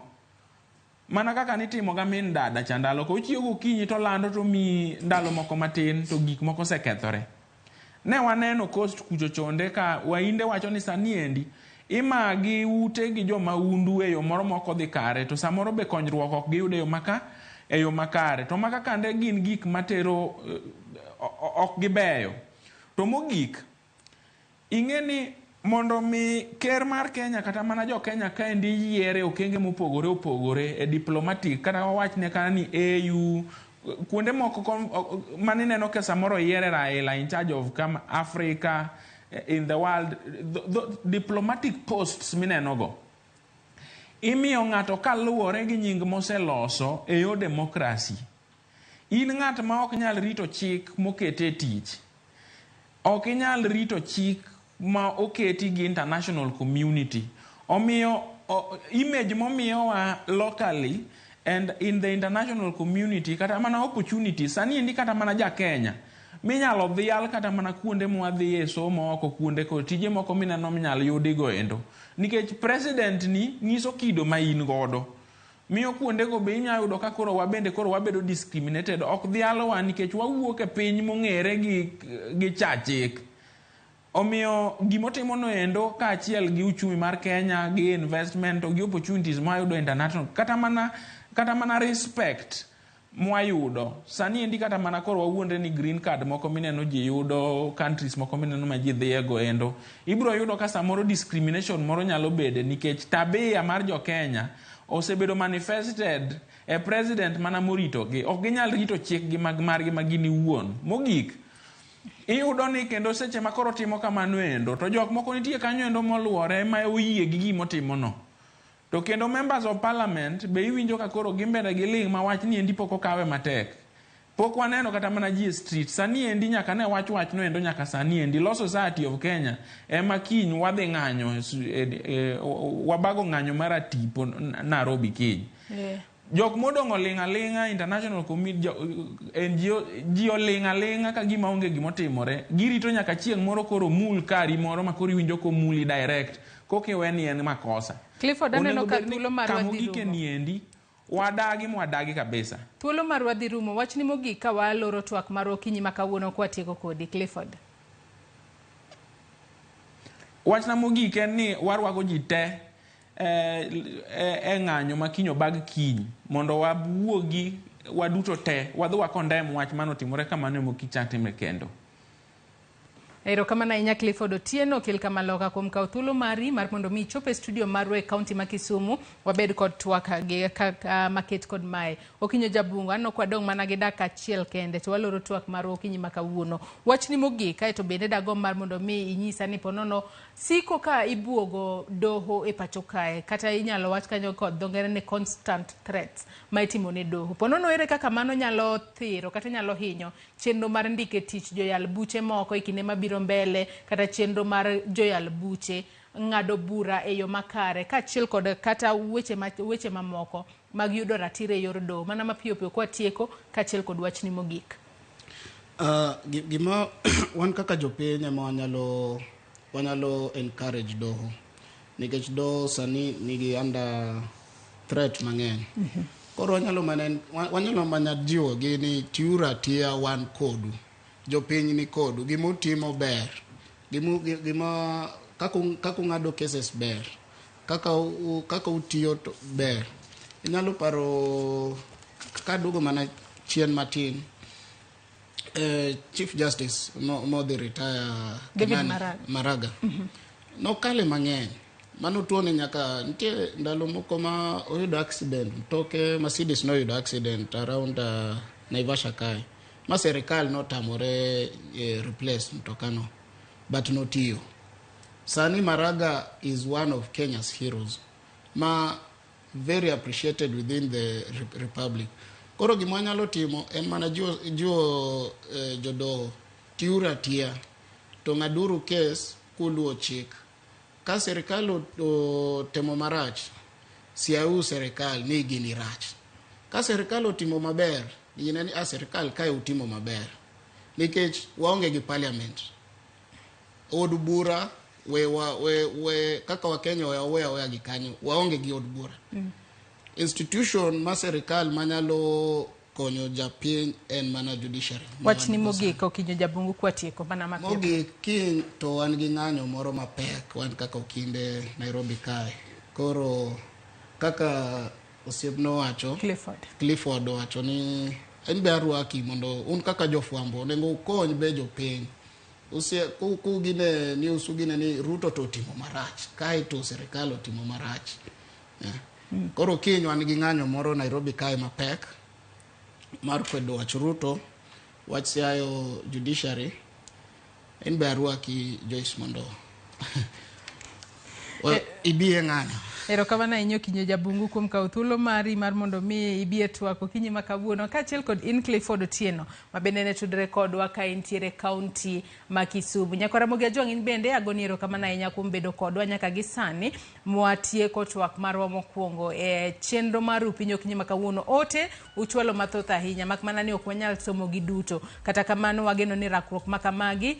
Speaker 2: Mana kaka nitimo ga min dada cha ndalo ko ochiewo gokinyi to lando to miyi ndalo moko matin to gik moko osekethore. Ne waneno coast kucho chonde ka wainde wacho ni sani endi imagi ute gi jomaundu e yo moro mok odhi kare to samoro be konyruok ok giyud e yo maka e yo makare. To maka kande gin gik matero ok gibeyo. To mogik, ing'e ni mondo mi ker mar Kenya kata mana jo Kenya kaendi yiere okenge mopogore opogore e diplomatic kata wawachne kata ni AU kuonde moko manineno ka samoro yiere Raila in charge of kama Africa in the world the diplomatic posts mineno go imiyo ng'ato kaluwore gi nying moseloso e yor democracy. In ng'at ma ok nyal rito chik mokete e tich, ok inyal rito chik ma oketi gi international community. Omiyo image momiyowa locally and in the international community kata mana opportunity sani endi kata mana ja Kenya minyalo dhial kata mana kuonde mwadhiye somo oko kuonde ko tije moko mineno minyalo yudigo endo nikech president ni nyiso kido ma in godo miyo kuondego be inyalo yudo ka koro wabende koro wabedo discriminated ok dhialowa nikech wawuok e piny mong'ere gi cha chik. Omiyo gimotimo no endo kaachiel gi uchumi mar Kenya gi investment to gi opportunities mwayudo international kata mana respect mwayudo sani endi kata mana koro wawuondre ni green card moko mineno ji yudo countries moko mineno ma ji dhiye go endo ibiro yudo ka samoro discrimination moro nyalo bede nikech tabia mar jo Kenya osebedo manifested e president mana moritogi ok ginyal rito chikgi mag margi ma gin iwuon. Mogik, iyudo ni kendo seche ma koro timo kamano endo to jok moko nitie kanyo endo moluore ma oyie gi gimotimono to kendo members of parliament be iwinjo ka koro gin bende giling' ma wach ni endi pok okawe matek. Pok waneno kata mana ji e street. Sani endi nyaka ne wach wachno endo nyaka sani endi Law Society of Kenya ema kiny wadhi ng'anyo e, e, wabago ng'anyo mar atipo Nairobi kiny. Jok modong' oling' aling'a international committee jo, NGO ji oling' aling'a ka gima onge gimotimore. Girito nyaka chieng' moro koro mul kari moro ma koro iwinjo komuli direct koka iwe ni en makosa.
Speaker 1: Clifford aneno
Speaker 2: Onego
Speaker 1: ka
Speaker 2: bed ni
Speaker 1: thuolo marwa dhi
Speaker 2: kamogike
Speaker 1: rumo.
Speaker 2: niendi wadagi mwadagi kabisa.
Speaker 1: Thuolo marwa dhi rumo. Wachni mogik ka waloro twak marwa okinyi ma kawuono kwatieko kodi Clifford.
Speaker 2: Wachna mogik en ni warwako ji te e ng'anyo ma kiny obag kiny mondo wawuogi waduto te wadhi wakondem wach manotimore kamano emo kik chak timre kendo.
Speaker 1: Erokamano ahinya Clifford Otieno okil Kamaloka kuom kawo thuolo mari mar mondo mi ichop e studio marwa e kaunti ma Kisumu wabed kod twak gi kaka maket kod mae. Okinyo Jabungo aneno ka wadong' mana gi dakika achiel kende to waloro twak marwa okinyi ma kawuono. Wachni mogik kaeto bende dagomb mar mondo mi inyisa ni ponono siko ka ibuogo doho e pacho kae kata inyalo wach kanyo kod dho ngere ni constant threats ma itimo ne doho. Ponono ere kaka mano nyalo thiro kata nyalo hinyo chenro mar ndiko e tich joyal buche moko e kinde mabiro mbele kata chenro mar joyal buche ng'ado bura e yo makare kaachiel kod kata weche, ma, weche mamoko mag yudo ratiro e yor doho mana mapiyo piyo kwatieko kaachiel kod wachni mogik.
Speaker 12: Gima wan kaka jopiny ema wanyalo wanyalo encourage doho nikech doho sani nigi under threat mang'eny. Koro wanyalo mana wanyalo mana jiwo gi ni tiuru atiya wan kodu. Jopiny ni kodu. Gima utimo ber. Gima gima kaka kaka ung'ado cases ber. Kaka u, kaka utiyo to ber. Inyalo paro kaduogo mana chien matin. Chief Justice modhi retire
Speaker 1: David
Speaker 12: Kimani
Speaker 1: Maraga.
Speaker 12: Maraga. Nokale mang'eny. Mano tuone nyaka nitie ndalo moko ma oyudo accident mtoke Mercedes noyudo accident around Naivasha kae ma serikal notamore replace mtokano but notiyo. Sani Maraga is one of Kenya's heroes ma very appreciated within the republic. Koro gima wanyalo timo en mana jiwo, jiwo jodoho tiuru atiya to ng'aduru kes kuluwo chik. Ka serikal otemo marach, siauru serikal ni gini rach. Ka serikal otimo maber, gine ni a serikal kae utimo maber. Nikech waonge gi parliament. Od bura we, wa, we, we kaka Wakenya we aweya aweya gi kanyo, waonge gi od bura. Institution ma serikal manyalo konyo japiny en mana judiciary. ma
Speaker 1: Wachni
Speaker 12: wan go
Speaker 1: mogik Okinyo Jabungu kwatieko mana mapiyo.
Speaker 12: Mogik kiny to wan gi ng'anyo moro mapek wan kaka okinde Nairobi kae. Koro kaka osiepna owacho
Speaker 1: Clifford.
Speaker 12: Clifford owacho ni en be arwaki mondo un kaka jofwambo onego ukony be jopiny. Usie kugine ni usugine ni Ruto to otimo marach kae to serikal otimo marach. Koro kiny wan gi ng'anyo moro Nairobi kae mapek mar kwedo wach Ruto, wach siayo judiciary. En be arwaki Joyce mondo ibi e ng'anyo.
Speaker 1: Erokamano ahinya Okinyo Jabungu kuom kawo thuolo mari mar mondo mi ibi e twak okinyi ma kawuono kaachiel kod in Clifford Otieno ma bende ne tudre kodwa ka entiere kaunti ma Kisumu. Nyakwa Ramogi Ajwang' in bende agoni erokamano ahinya kuom bedo kodwa nyaka gi sani mwatieko twak marwa mokwongo e chenro mar Rupiny okinyi ma kawuono. Ote uchwalo mathoth ahinya mak mana ni ok wanyal somo gi duto. Kata kamano wageno ni rakruok ma kamagi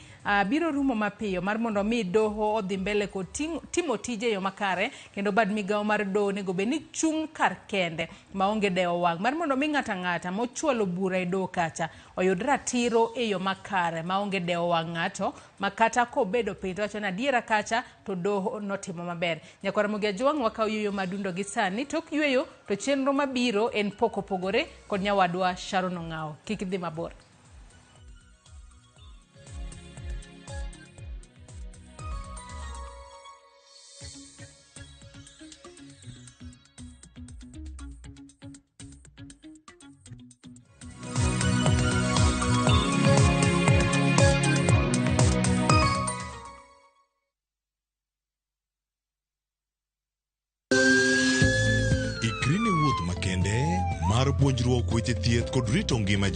Speaker 1: biro rumo mapiyo mar mondo mi doho odhi mbele kod timo tije e yo makare kendo bad migawo mar doho onego bed ni chung' kar kende maonge dewo wang' mar mondo mi ng'ato ang'ata mochwalo bura e doho kacha oyud ratiro e yo makare maonge dewo wang' ng'ato ma kata kobedo piny to wacho ni adiera kacha to doho notimo maber. Nyakwar Ramogi Ajwang' wakawo yueyo madundo gi sani tok yueyo to chenro mabiro en pok opogore kod nyawadwa Sharon Ong'awo. Kik idhi mabor.
Speaker 6: Ikri ne wuoth makende mar puonjruok weche thieth kod rito ngima ji.